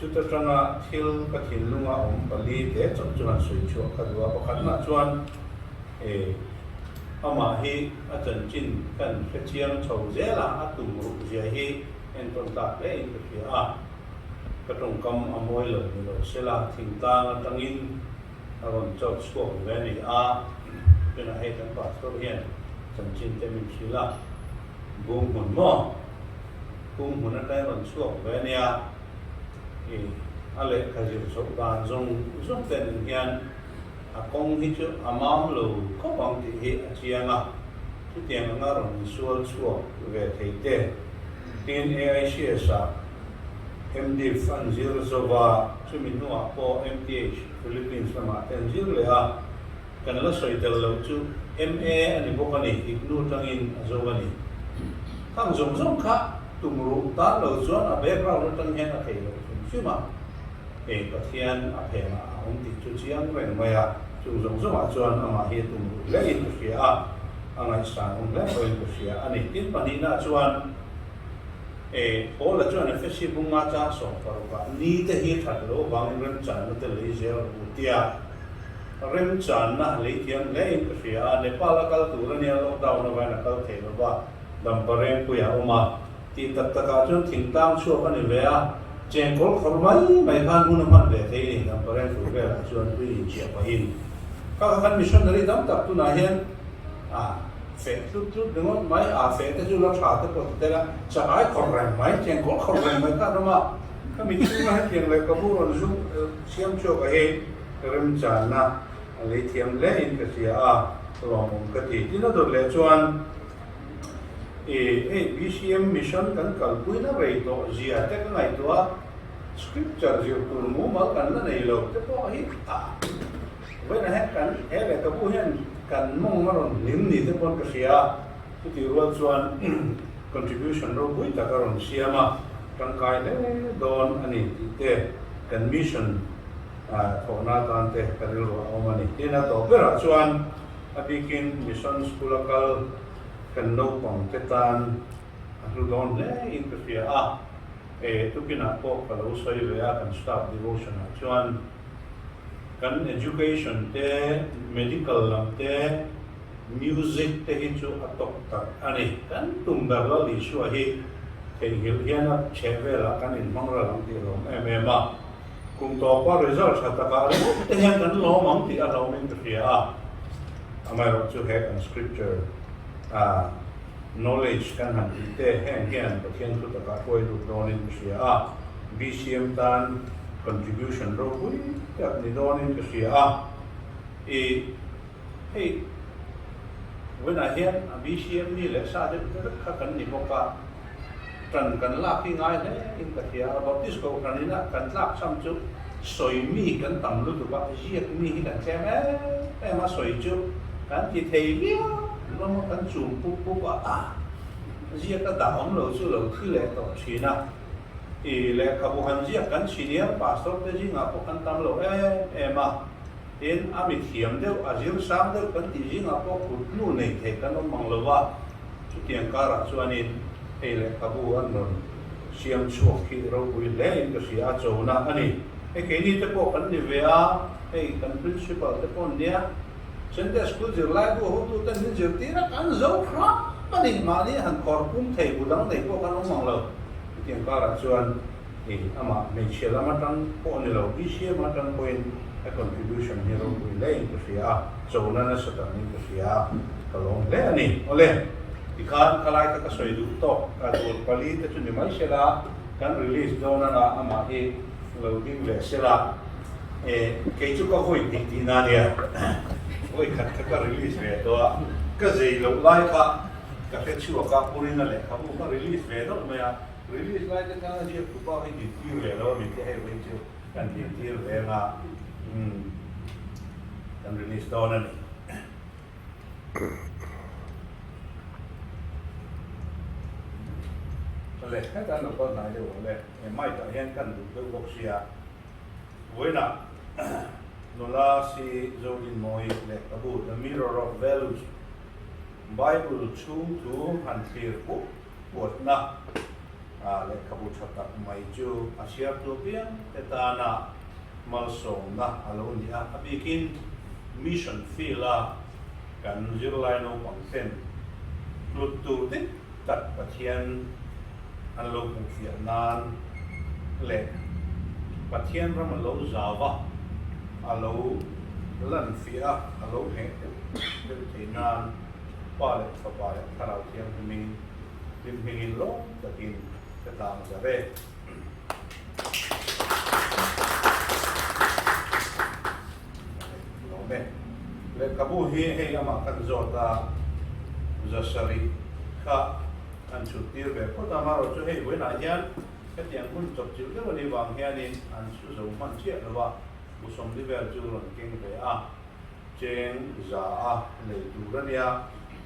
Chuta tanga thil ka thinlunga awm pali te chauh chu han sawi chhuah ka duh a, pakhatna chuan e amah hi a chanchin kan hre chiang chho zel a, a tum ruh zia hi entawn tlak hle in ka hria a, ka tawngkam a mawi lo ni lo sela thingtlang atangin a rawn chauh chhuak ve a ni a, tunah hei kan pastor hian chanchin te min hrilh a, bung hmun maw? Kung hmun atang rawn chhuak ve a nia, i a lehkha zir chhoh dan zawng zawng te nen hian a kawng hi chu a mam lo khawp ang tih hi a chiang a, chutiang anga rawn insual chhuak ve thei te. Tin, AICS ah MDiv an zir zova, chumi hnuah pawh MTH Philippines lamah te an zir leh a. Kan la sawi tel loh chu MA a ni bawk a ni, Ignu tangin a zo a ni. Khang zawng zawng kha tum ruh tan lo chuan a background atang hian a thei loh hrim hrim a, hei Pathian a phenah a awm tih chu chiang reng mai a, chung zawng zawngah chuan amah hi a tum ruh hle in ka hria a, a ngaihsan awm hle pawhin ka hria a ni. Tin pahnihna chuan e Paula chuan Efesi bunga chang 16 ah ni te hi that loh avangin remchanna te lei zel rawh u tia Remchanna lei thiam hle in ka hria a, Nepal a kal tur a nia, lockdown avangin a kal thei lo va, dampa rengpui a awm a, tih tak takah chuan thingtlang chhuak a ni ve a, chengkawl khawr mai mai khan hun a hman ve thei a ni, dampa rengpui velah chuan tui inchiah pahin. Kha kha kan missionary tam tak tunah hian a feh tlut tlut ringawt mai, a feh te chu la tha te pawh ti tel a, chakai khawr reng mai, chengkawl khawr reng mai kha an awm a, ka mitchhunga hetiang lehkhabu rawn zu siam chhuak a hi. Remchanna a lei thiam hle in ka hria a, lawmawm ka ti. Tin a dawt leh chuan i hei BCM mission kan kalpuina rei tawh zia te ka ngaihtuah a, scripture zir tur mumal kan la nei lo te pawh hi a vawiinah hian kan he lehkhabu hian kan mawng a rawn hlim ni te pawn ka hria a, chutih rual chuan contribution ropui tak a rawn siam a, tangkai hle dawn a ni tih te kan mission Thawhna atan te ka rilru a awm a ni. Tin, a tawp berah chuan a bikin Mission School a kal kan naupang te tan a hlu dawn hle in ka hria a. E, tukinah pawh ka lo sawi ve a kan staff devotion ah chuan kan education te, medical lam te, music te hi chu a tawk tak a ni. Kan tum ber Lal Isua hi theihnghilh hian a chhehvelah kan inhmang ral ang tih a lawm em em a. Kum tawpa result tha takah ringawt te hian kan lawm ang tih a hlauhawmin ka hria a, amaherawh chu he kan scripture ah knowledge kan han tih te heng hian Pathian thu takah hruai lut dawnin ka hria a, BCM tan contribution ropui tak ni dawnin ka hria a, i hei vawiinah hian a BCM mi leh sa deuh te vek kha kan ni bawk a. Ṭan kan lak hi ngai hle in ka hria a, Baptist Kohhran ina kan tlak cham chu sawi mi kan tam lutuk a, ziak mi hi kan tlem em em a, sawi chu kan ti thei viau hlawm a, kan chum pup pup a, ziak a dah awm lo chu lo thi leh tawh ṭhin a, i lehkhabu han ziak kan chhinial pastor te zingah pawh kan tam lo em em a, tin a mi thiam deuh a zir sang deuh kan tih zingah pawh kut hnu nei thei kan awm mang lo va. Chutiang karah chuanin hei lehkhabu an rawn siam chhuak hi ropui hle in ka hria a, chona a ni. Hei keini te pawh kan ni ve a, hei kan principal te pawh an nia. Sunday school zirlai bu hotu ten min zirtir a, kan zo hram a ni. Mahni han khawr pum thei bu dang nei pawh kan awm ang lo. Chutiang karah chuan hei amah hmeichhia lam atang pawh ni lo, BCM atang pawhin a contribution hi ropui hle in ka hria a, chona nasa tak niin ka hria a. Ka lawm hle a ni. Awle, tikhan ka lai kha ka sawi duh tawk a tur pali te chu ni mai sela, kan release dawn anga amah hi lo ding leh sela, e kei chu ka vawi hnih tihna a nia, vawi khat kha ka release ve tawh a, ka zei loh lai kha ka hre chhuak a, Purina lehkhabu kha release ve deuh mai a, release lai te khan a ziak tupa hi din tir ve lo a mi te hei vawiin chu kan din tir ve anga, umm kan release dawn a ni. Awle, heta an lo kal hnai deuh awle, he mic ah hian kan duh deuh bawk sia. Vawiinah nula si Zodinmawi lehkhabu The Mirror of Values, Bible chhung thu han thlir pup puatna lehkhabu tha tak mai chu a chhiartu apiang te tana malsawmna a lo ni a, a bikin mission field-a kan zirlai naupang ten hlut tur dik tak Pathian an lo hmuhfiah nan leh Pathian ram a lo zau a, a lo lanfiah a, a lo ngheh deuh deuh theih nan Pa leh Fapa leh Thlarau Thianghlimin hlim hmingin lawm takin ka tlang zar e. Lawm e. Lehkhabu hi hei amah kan zawt a, zasarih kha an chhut tir ve phawt a, amaherawh chu hei vawiinah hian hetiang hun chawpchilh deuh a nih vang hianin an su zo hman chiah lo a, bu sawmli vel chu rawn keng ve a. Cheng za a lei tur a nia,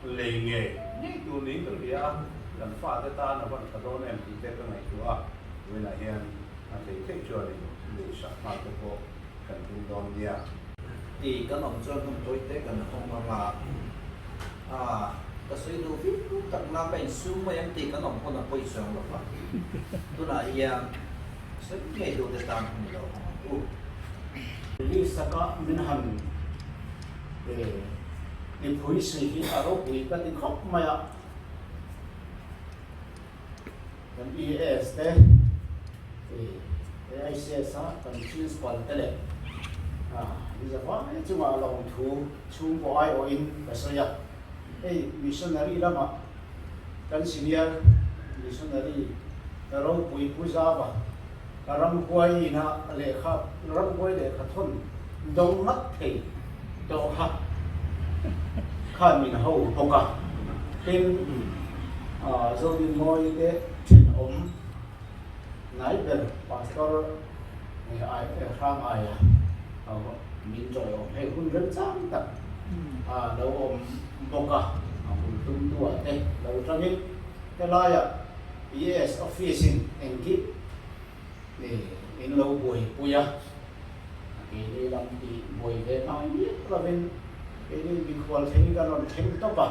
lei ngei ngei tur niin ka hria a, kan fate tan a van tha dawn em tih te ka ngaihtuah a, vawiinah hian a thei theih chuanin lei sak nghal te pawh kan tum dawn nia. Ti kan awm chuan hun tawi te kan hawng ang a, ah ka sawi duh viau tak na ka insum mai ang tih kan awm pawn a pawi zawng lo va, tunah hian sawi ngei duh te tan hun lo hawng ang u. Release taka min han mipui si hi a ropui ka ti khawp mai a, kan EAS te, AICS a kan principal te leh an zavai chungah lawmthu chhungkaw aiawhin ka sawi a, hei missionary lamah kan senior missionary ropui Pu Zava Ramhuai ina lehkha ramhuai lehkha thawn dawng ngat thei tawh kha khan min ho bawk a, tin Zodinmawi te thenawm nai ber Pastor Hrang Aia min tawih awm hei hun remchang tak a lo awm bawk a, a hun tumtu ah te lo tangin helaiah PS office in engkim in lo buaipui a, keini lam tih buai ve ngai miah lovin keini mikhual thleng kan rawn thleng tawp a,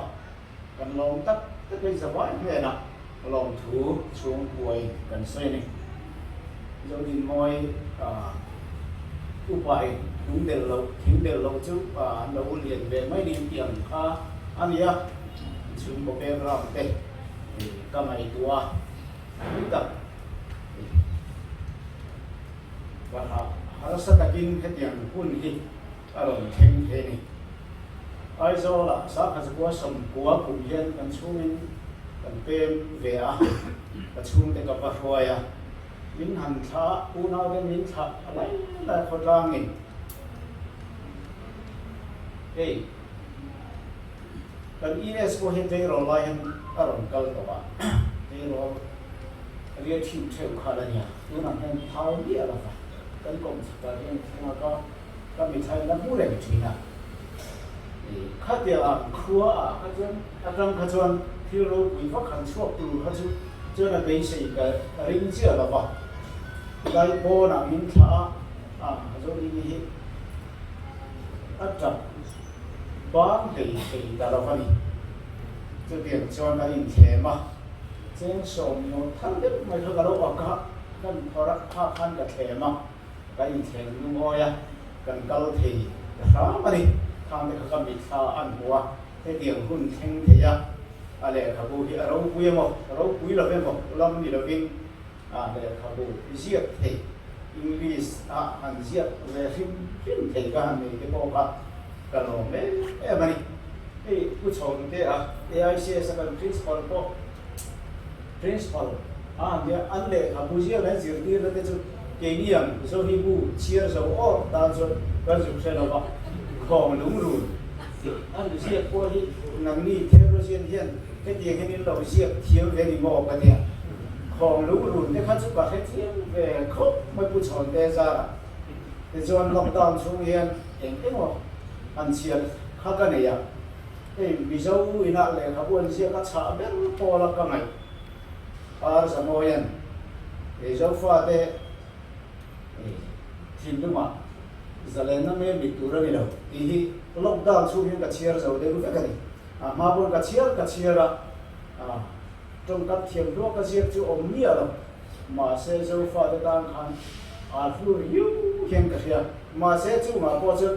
kan lawm tak takin zavai hnenah lawmthu chhung buai kan sawi a ni. Zodinmawi upain lung del loh, thing del loh chu an lo lian ve mai ning tih ang kha a ni a, chhungkaw background te Ka ngaihtuah a tui tak. Bahlah harsa takin hetiang hun hi a rawn thleng thei a ni. Aizawlah Sakhazakhua sawmkua kum hian kan chhungin kan pem ve a, ka chhungte ka va hruai a, min han thlah, unauten min thlah a lai lai khawtlangin hei, Kan ES pawh hi tleirawl lai hian a rawn kal tawh a, tleirawl Riat hrim theuh kha la nia, tunah hian phal miah lo va, kan kawm chhakah hian thleng a ka ka mithlai la hmu reng thin a. Khatiang ang khua ah kha chuan atang kha chuan thil ropui vak han chhuak tur kha chu chuan a beisei ka ring chiah lo va, tlai pawnah min thlah a, a Zodini hi a tap bang hlei thei ta lo va ni. Chutiang chuan kan inthlem a. Cheng sawmnaw thar deuh mai kha ka lo ak a, kan phawrh a, kha khan ka thlem a, ka inthleng lungawi a, kan kal thei ta hram a ni. Khang te kha ka mitthla an hmu a, hetiang hun thleng thei a, a lehkhabu hi a ropui emaw, ropui lo emaw lam ni lovin a lehkhabu ziak thei, English a han ziak ve hrim hrim thei ka han nei te pawh kha ka lawm em em a ni. Hei Pu Chhawngte a AICS a kan Principal pawh Principal a han nia, an lehkhabu ziak leh an zirtirna te chu keini ang Zohi bu chhiar zo awr tan chuan kan zuk hre lo va, khawng lungrun an ziak pawh hi nangni theologian hian hetiang hian in lo ziak thiam ve ni maw ka tia, khawng lungrun te kha chu ka hre chiang ve khawp mai Pu Chhawngte zarah. Tichuan lockdown chhung hian eng emaw an chhiar kha ka nei a, hei Mizo inah lehkhabu an ziak a chhah ber pawl a ka ngaih. Ar Zamawian Mizo fate thinlungah zalenna mai mit tur a ni lo tih hi lockdown chhung hian ka chhiar zo deuh vek a ni. A hma pawn ka chhiar ka chhiar a, tawngkam thiam hluak ka ziak chu awm miah lo. Mahse Zofate tan khan a hlu riau hian ka hria. Mahse chungah pawh chuan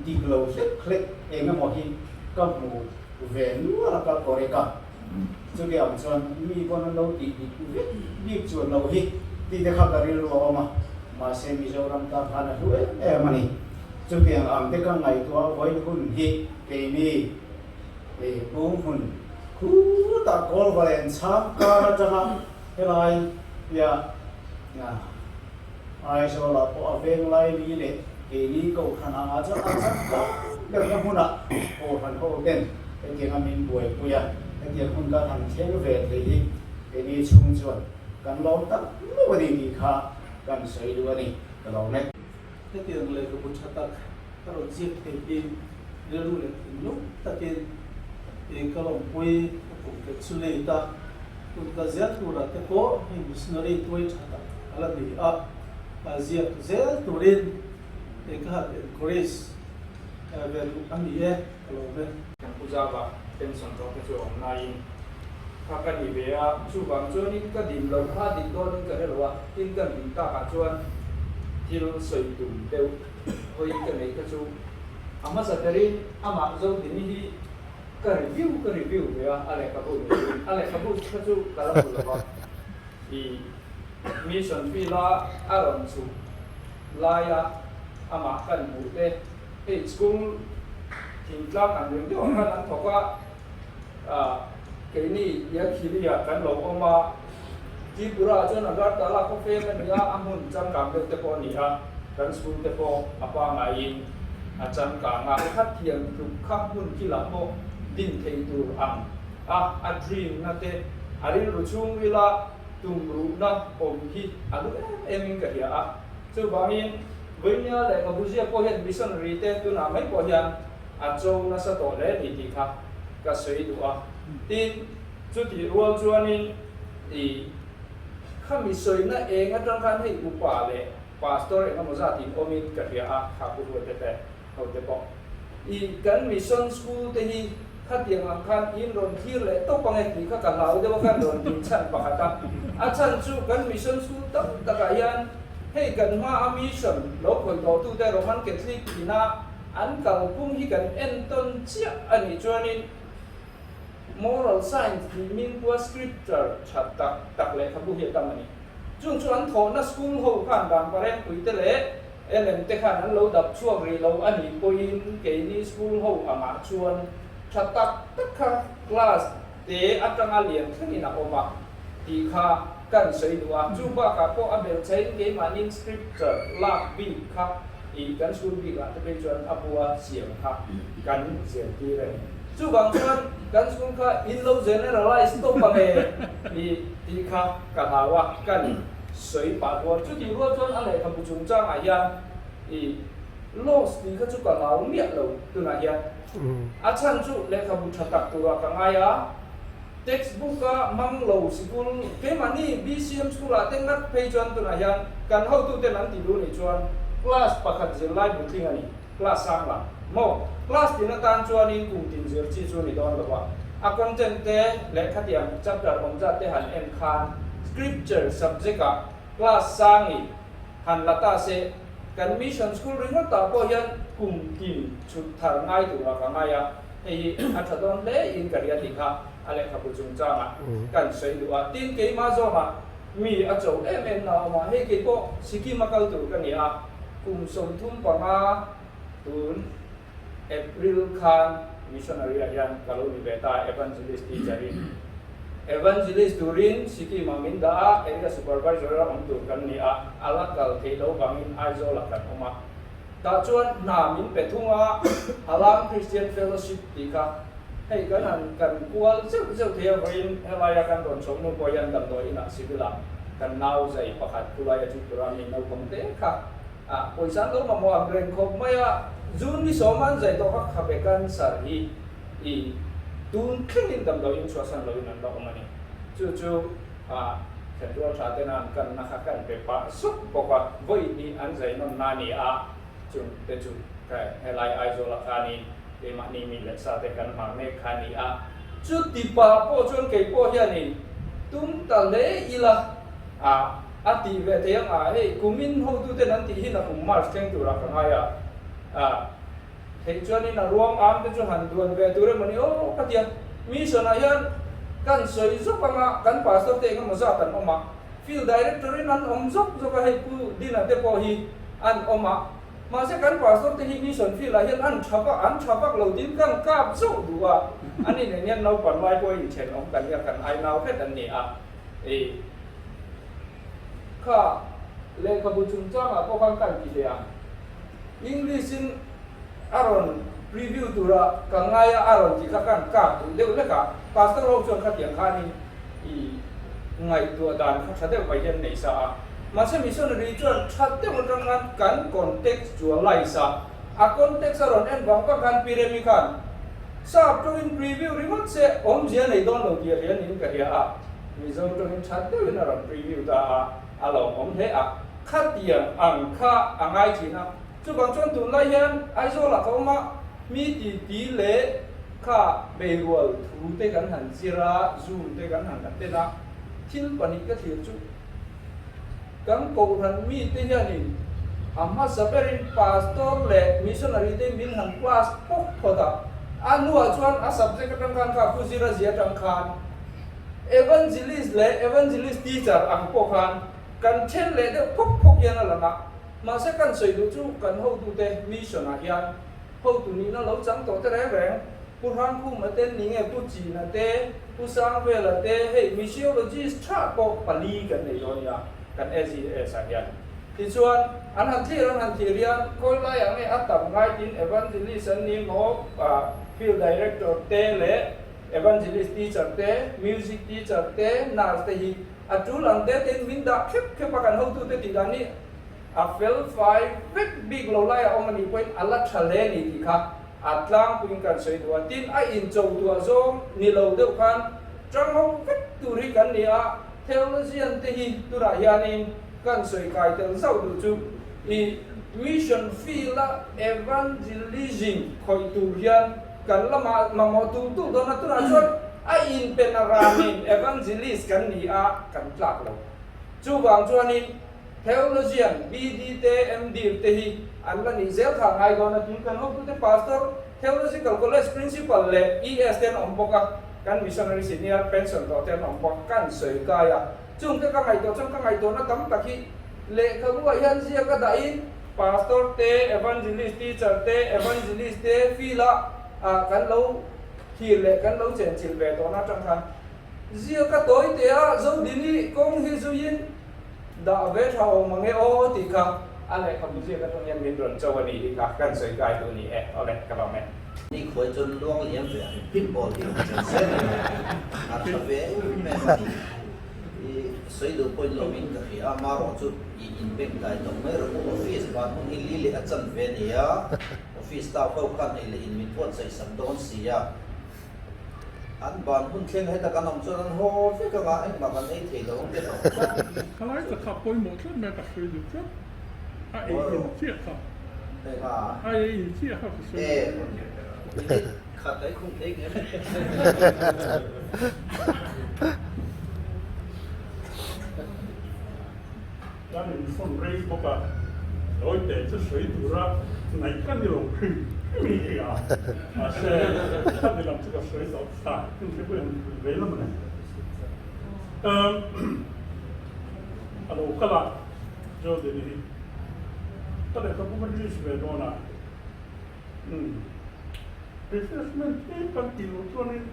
dik lo hlek hlek eng emaw hi ka hmu ve nual a ka correct a. Chuti ang chuan mi pawn an lo tih dik vek bik chuan lo hi tih te kha ka rilru a awm a. Mahse Mizoram tan khan a hlu em em a ni. Chutiang ang te ka ngaihtuah vawiin hun hi keini pung hmun khutah Kawlvalen chhang kar atanga Helai hian Aizawlah pawh a veng laili leh keini Kohhran angah chuan an zat tlak berna hmunah Kohhran ho ten hetianga min buaipui a, hetiang hun kan han thleng ve thei hi keini chhung chuan kan lawm tak meuh a ni tih kha kan sawi duh a ni, ka lawm e. Hetiang lehkhabu tha tak ka rawn ziak thei hi rilru leh thinlung takin ka lawmpui ka congratulate a, tun kal zel turah te pawh hei missionary tuai tha tak a la ni a, ziak zel turin ka han encourage ve duh a ni e, ka lawm e. Kan pu Zava pension tawh te chu a awm laiin kha ka ni ve a, chuvang chuanin ka din loh kha dik dawnin ka hre lo a, tin kan din takah chuan thil sawi tum deuh hawi ka neih kha chu a hmasa berin amah Zodini hi ka review ka review ve a, a lehkhabu ni lovin a lehkhabu kha chu ka la hmu lo va, i mission field a a rawn chhuk laia amah kan hmuh te hei school thingtlang ang reng deuhah khan an thawk a, ah keini Yakhili-ah kan lo awm a, Tripura-ah chuan Agartala khaw fem a ni a, a hmun changkang deuh te pawh a ni a, kan school te pawh a pangaiin a changkang a. Kha thiam tluk kha hmun kilah pawh din thei tur ang a, a dream na te, a rilru chhungrila tumruhna awm hi a hlu em em in ka hria a. Chuvangin Vawinia leh Mabuzia pawh hian missionary te tunah mai pawh hian a cho nasa tawh hle ni tih kha ka sawi duh a. Tin, chutih rual chuanin i khami sawina eng atang khan hei upa leh pastor eng emaw zat in awmin ka hria a, kha pu Hruaite te ho te pawh. I kan mission school te hi khatiang ang khan in rawn thlir leh tawp ang e tih kha ka hlau deuh a khan rawn din chhan pakhat a. A chhan chu kan mission school tam takah hian Hei kan hma a mission lo khawih tawh tute Roman Catholic ina an kalphung hi kan entawn chiah a nih chuanin moral science tih mingpua scripture tha tak tak lehkhabu hi a tam a ni. Chung chu an thawhna school ho khan Vanpareng puite leh Ellen te khan an lo dap chhuak rih lo a nih pawhin keini school ho angah chuan tha tak tak kha class te atanga lian thlengin a awm a tih kha kan sawi duh a, chu bakah pawh a belchhain keimahnin scripture lak bik kha ih kan school bikah te phei chuan a bua siam kha kan zirtir a ni. Chuvang chuan kan school kha in lo generalize tawp ang e tih tih kha ka hlau a, kan sawi pah dawn. Chutih rual chuan a lehkhabu chungchangah hian i loss tih kha chu ka hlau miah lo tunah hian. A chhan chu lehkhabu tha tak turah ka ngai a, textbook a hmang lo sikul keimahni BCM school ah te ngat phei chuan tunah hian kan hotuten an ti duh nih chuan class pakhat zirlai bu tling a ni, class sang lam maw? Class tin atan chuanin kum tin zir chi chu ni dawn lo a, a content te lehkhatiang chapter awm zat te han en khan scripture subject ah class sangi han la ta se, kan mission school ringawt ah pawh hian kum tin chhut thar ngai turah ka ngai a, hei hi a tha dawn hle in ka ria tih kha a lehkhabu chungchangah kan sawi duh a. Tin, keimah zawnah mi a cho em em na a awm a, hei kei pawh Sikkim a kal tur ka ni a, kum 35 tun April khan missionary ah hian ka lo ni ve ta, evangelist teacher in. Evangelist turin Sikkim ah min dah a, area supervisor a awm tur kan ni a, a la kal theih loh vangin Aizawl ah kan awm a. Tah chuan hna min pe thung a, Halang Christian Fellowship tih kha hei kan han kan kual zeuh zeuh thei a, vawiin helaia kan rawn chhawm hnu pawh hian damdawi inah civil ah kan nau zai pakhat khulai a Tripura mi naupang te kha Ah, pawisa an lo mamawh ang reng khawp mai a, June ni sawma an zai tawh kha khabe cancer hi i tun thlengin damdawiin chhuahsan loin an la awm a ni. Chu chu ah thlenrual tha tena an kanna kha kan pe pah zuk bawk a, vawi hnih an zai nawn na ni a, chung te chu helai Aizawla khanin keimahni mi leh sa te kan hmang mek kha a ni a. Chuti pah pawh chuan kei pawh hianin tum ta hle ila ah, A tih ve thei ang a, hei kumin hotuten an tih hi nakum March thleng turah ka ngai a, a theih chuanin a ruang am te chu han duan ve tur emaw ni aw ka ti a, mission ah hian kan sawi zawk ang a, kan pastor te engemaw zat an awm a, field director in an awm zawk zawk a, hei Pu Dina te pawh hi an awm a, mahse kan pastor te hi mission field ah hian an tha vak an tha vak lo tiin kan kap zauh duh a, ani nen hian naupan lai pawh inthenawm kan nia kan ai nau hret an ni a, ei. Kha lehkhabu chungchangah pawh khan kan ti leh ang. English-in a rawn preview tura ka ngai a, a rawn ti kha kan kap duh deuh hlek a. Pastor ho chuan khatiang khanin i ngaihtuah dan kha tha deuh mai hian nei sa a. Mahse missionary chuan tha deuh atang khan kan contextualize a, a context a rawn en vang vang khan Pi Remi khan sap tawngin preview ringawt se awmzia nei dawn lo tih a hria niin ka hria a. Mizo tawngin that deuhin a rawn preview ta a, a lawmawm hle a, khatiang ang kha a ngai thin a. Chuvang chuan tunlai hian Aizawlah ka awm a, mi titi leh kha beirual thu te kan han zir a, Zoom te kan han attend a, thil pahnih ka thlir chu kan kohhran mite hianin a hmasa berin Pastor leh Missionary te min han class pawk phawt a, a hnuah chuan a subject atang khan kha Pu Zira zia atang khan Evangelist leh Evangelist teacher ang pawh khan kan then leh deuh phawk phawk hian a lang a, mahse kan sawi duh chu kan hotute mission ah hian hotu nihna lo chang tawh te reng reng, Pu Hrangkhuma te ni nge Pu China te, Pu Sangvela te, hei missiologist tha pawh pali kan nei dawn nia kan SGS ah hian. Tichuan an han thlir an han thlir hian khawi laiah nge a tam ngai tiin Evangelist an ni maw field director te leh Evangelist teacher te, music teacher te, nurse te hi a tul ang te tein min dah khep khep a, kan hotute tih dan hi a fel fai vek bik lo lai a awm a nih pawhin a la tha hle a ni tih kha a tlangpuiin kan sawi duh a. Tin, a incho tuah zawng ni lo deuh khan tang ho vek tur hi kan ni a, theologian te hi tunah hianin kan sawi kai tel zauh duh chu i mission field a evangelism khawih tur hian Kan la mamawh tul tul dawn a, tunah chuan a inpen a ranin evangelist kan ni a, kan tlak lo. Chuvang chuanin theologian, BD te, MD te hi an la nih zel kha a ngai dawn a, tin kan hotute pastor, theological college principal leh ES te an awm bawk a, kan missionary senior pension tawh te an awm bawk, kan sawi kai a. Chungte ka ngaihtuah chuan ka ngaihtuahna tam tak hi lehkhabu ah hian ziak a dahin Pastor te, Evangelist teacher te, Evangelist te field ah kan lo thlir leh kan lo chenchilh ve tawhna atang khan ziak a tawi teh a, Zodini kawng hi zuiin dah ve tha awm ang e aw tih kha a lehkhabu ziak atang hian min rawn cho a ni hi kha kan sawi kai duh ni e. Awle, ka lawm e. Ni khuai chuan luang liam ve ang hrim bawl hi a chen zel a ni. A tha ve em em a ni. I sawi duh pawhin lawmin ka hria a, marawh chu i inbeng dai tawh mai rawh u. Office van hun hi li leh a chan ve a ni a, office staff ho khan ei leh in min buatsaih sak dawn si a. An ban hun thleng heta kan awm chuan an haw vek anga engmah kan ei thei lo ang te tawh tlat. Khalai ka kha pawimawh tlat mai ka sawi duh tlat a ei in chiah kha a ei in chiah kha ka sawi duh tlat. Khat ei khung thei ngem. Kan insawn rei bawk a, Lawite chu sawi tura ngaih ka ni lo hrim hrim hi hria a, mahse ka ni lam chu ka sawi tawh ta, heng te pawh hian vei lam a nei. A lo kal a, Jodin hi ka lehkhabu ka release ve dawn a, refreshment hi kan tih loh chuanin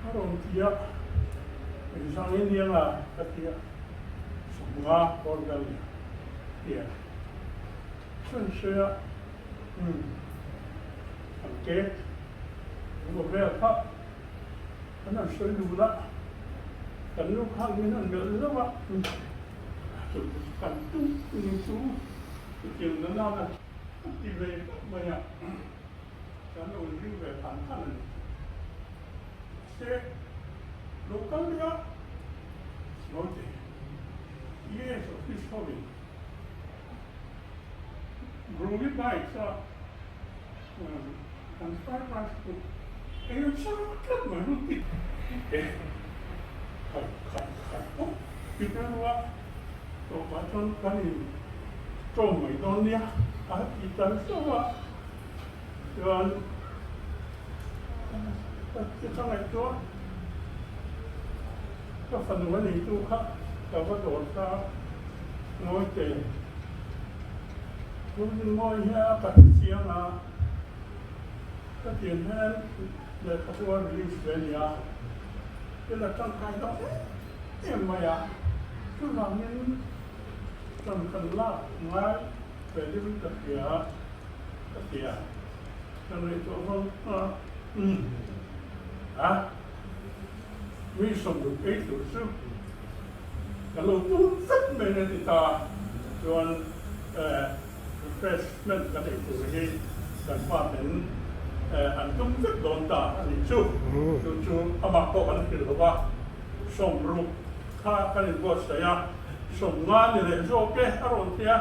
a rawn ti a, engzang in nia ka ti a. Sawmnga organ tia chuan sawi a, umm an cake an aw vel kha an han sawi dun a, kan nu khan min han melh zauh a, umm chu kan tum tum chu chutiang na nana a ti ve tawp mai a, kan lo inring ve than than a ni. Mahse lo kal leh a. Note, Yes office hovin Groovy Bites a an fried rice chu ei a chak tlat mai hun ti e khai khai khai pawp ti vel a tawpah chuan kan in ṭawm mai dawn nia a ti ta zauh a chuan ka ngaihtuah. Ka fanu a neitu kha ka va dawr ta ngawi teh. Tun ngawi hian ka hre chiang a, ka tian hian lehkhabu a release ve a nia, thil a tangkai dawn em em mai a, chuvangin ṭan kan lak ngai ve deuhin ka hria ka ti a, ka ngaihtuah vang a, umm a. Mi 60 ei tur chu ka lo tum vek mai a ni ta. Chuan refreshment kan ei tur hi kan pa ten an tum vek dawn ta a nih chu. Chu chu amah pawh kan hrilh lo va, 60 kha kan inbuatsaih a, 50 ni leh zawk e a rawn ti a,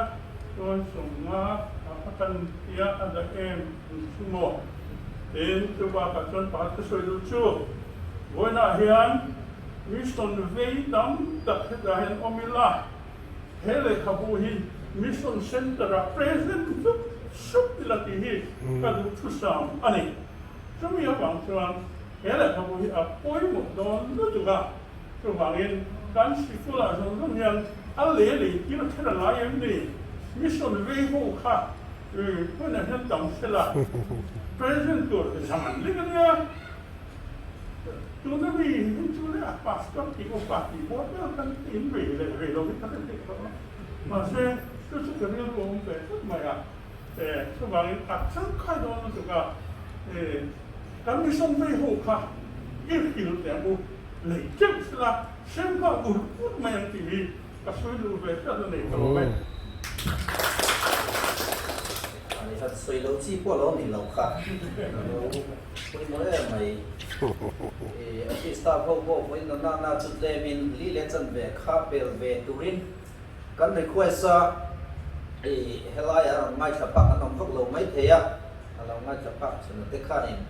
chuan 50 a kan tia a dah em chu maw? Tin, chu bakah chuan pakhat ka sawi duh chu, vawiinah hian mission vei tam tak hetah hian awm ila, he lehkhabu hi mission centre-ah present sup sup ila tih hi ka duhthusam a ni. Chumi avang chuan he lehkhabu hi a pawimawh dawn lutuk a, chuvangin kan sikulah zawng zawng hian a lei lei tir kher a ngai em ni? Mission vei ho kha Hmunah hian tam sela present tur zan lek a nia. Tuna mi hi chu le a pastor tih upa tih pawh vel kan in vei leh vei lo hi ka hre theih tawh a. Mahse chu chu ka rilru a awm ve tlat mai a. Chuvangin a changkai dawn lutuk a, kan mission vei ho kha i hrilh teh ang u, lei teuh sela hrem nghal ur ur mai ang tih hi Ka sawi duh ve tlat a nei ka lawm e. Ani khat sawi lo chi pawh lo ni lo kha. Lo pawimawh em mai. I office staff ho pawh vawiin na na na chu tlem in li leh chan ve kha pel ve turin kan request a. I helai a rawn ngaithla phak an awm vak lo mai thei a. A lo ngaithla phak chhun te khanin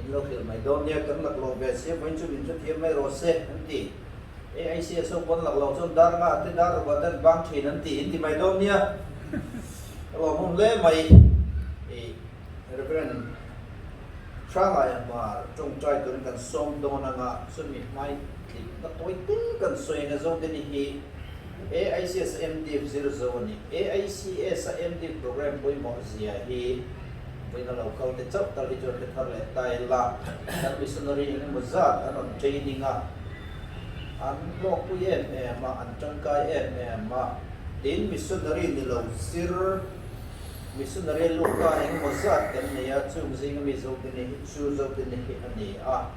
in lo hrilh mai dawn nia kan laklawh ve sia vawiin chu min hrethiam mai rawh se an ti. AICS ho pawn lak lo chuan dar nga te dar ruk ah te an bang thin an ti in ti mai dawn nia. Ka lawmawm hle mai. I Reverend Hranglaia Hmar tawngtai turin kan sawm dawn anga chumi hmai tlipna tawi te kan sawi anga Zodeni hi AICS a MDiv zir zo a ni. AICS a MDiv program pawimawh zia hi vawiin a lo kal te chauh tal hi chuan hre thar leh ta ila kan missionary engemaw zat an rawn training a. An hlawkpui em em a, an tangkai em em a. Tin, missionary ni lo zir Missionary luka engemaw zat kan nei a, chung zinga mi Zodini hi chu Zodini hi a ni a,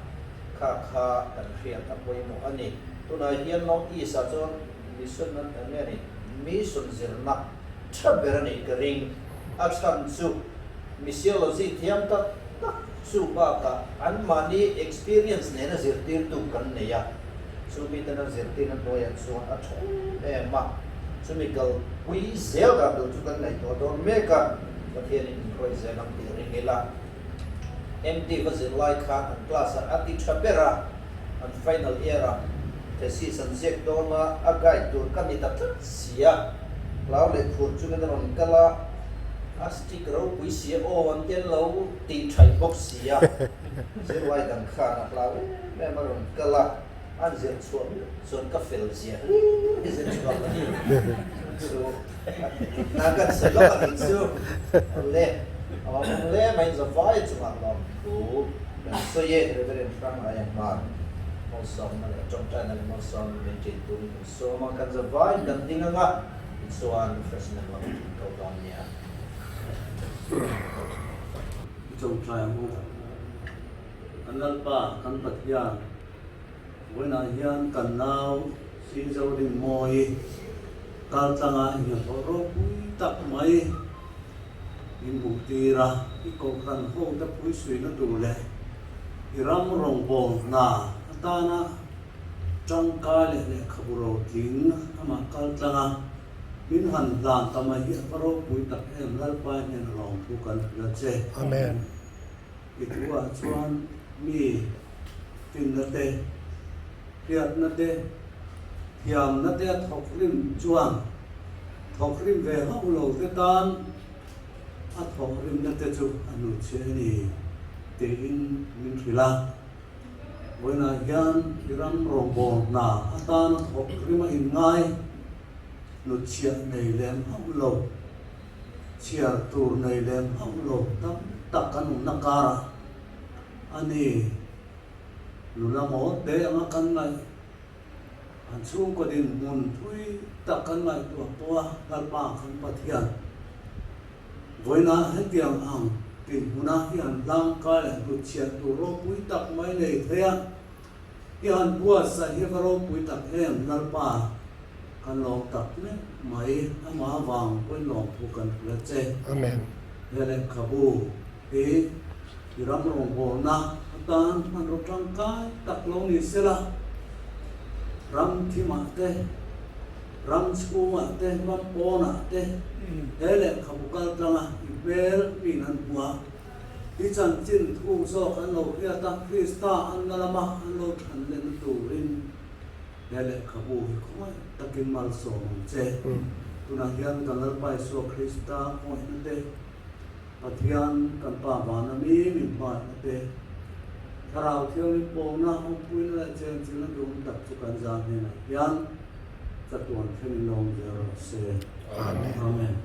kha kha kan hriat a pawimawh a ni. Tunah hian North East ah chuan Mission an eng nge ni? Mission zirna tha ber a nih ka ring. A chhan chu Missiology thiam tak tak chu bakah anmahni experience nena zirtirtu kan nei a, chu miten an zirtirna hnuaiah chuan a tha em em a, chumi kalpui zel dan tur chu kan ngaihtuah dawn mek a, Pathianin min hruai zel ang tih ring ila. MD va zirlai khan an class ah a ti tha ber a, an final year ah thesis an ziak dawn a, a guide tur ka ni ta tlat si a, hlau leh khur chungin a rawn kal a, a stick ropui si a, aw an tel lo tih thaih bawk si a, zirlai dang khan a hlau em em a rawn kal a, an zir chhuah meuh chuan ka fel zia hlir hi zir chhuak a ni chu na kan sawi lawk a nih chu le awm hle mai zavai chungah lawmthu kan sawi e Reverend Hrang Aia Hmar Malsawmna leh tawngtaina leh malsawmna min ṭin turin kan sawm a kan zavaiin kan ding anga tichuan refreshment lam kan ko dawn nia. I tawngtai ang u. Kan Lalpa, kan Pathian, vawiinah hian kan nau Sizo Rinmawi kal tlanga inhnathawh ropui tak mai min hmuh tir a, i kohhran hote phuisuina tur leh i ram rawngbâwl hna atana tangkai leh lehkhabu rotling amah kal tlanga min han hlan ta mai hi a va ropui tak em, Lalpa hian a lawmthu kan hrilh a che. Amen. I thuah chuan mi finna te, hriatna te, thiamna te a thawk rim chuan thawk rim ve hauh lo te tan a thawk rimna te chu a hnuchhiah a ni tiin min hrilh a. Vawiinah hian i ram rawngbâwl hna atana thawk rim a inngai hnuchhiah nei lem hauh lo. Chhiar tur nei lem hauh lo tam tak kan awmna karah a ni. Nula mawl te anga kan ngaih, an chhungkaw dinhmun thui tak kan ngaihtuah pawh a Lalpa kan Pathian vawiinah hetiang ang dinhmunah hi han hlangkai leh hnutchhiah tur ropui tak mai nei thei a. I han buatsaih hi va ropui tak em Lalpa, kan lawm tak meuh mai, amah avang pawhin lawmthu kan hrilh a che. Amen. He lehkhabu hi i ram rawngbawlna atan hmanraw tangkai tak lo ni sela, ram thimah te, ram chhungah te, ram pawnah te he lehkhabu kaltlanga i hmel miin an hmu a. I chanchin thu zawk an lo hriat a, Krista an la lama an lo than lehna turin he lehkhabu hi khawngaih takin malsawm ang che. Tunah hian kan Lalpa Isua Krista khawngaihna te, Pathian kan Pa vana mi min hmanna te, Thlarau Thianghlim pawhna, awmpuina leh chenchilhna duhawm tak chu kan zah hnenah hian chatuan thlengin lo awm zel rawh se. Amen. Amen.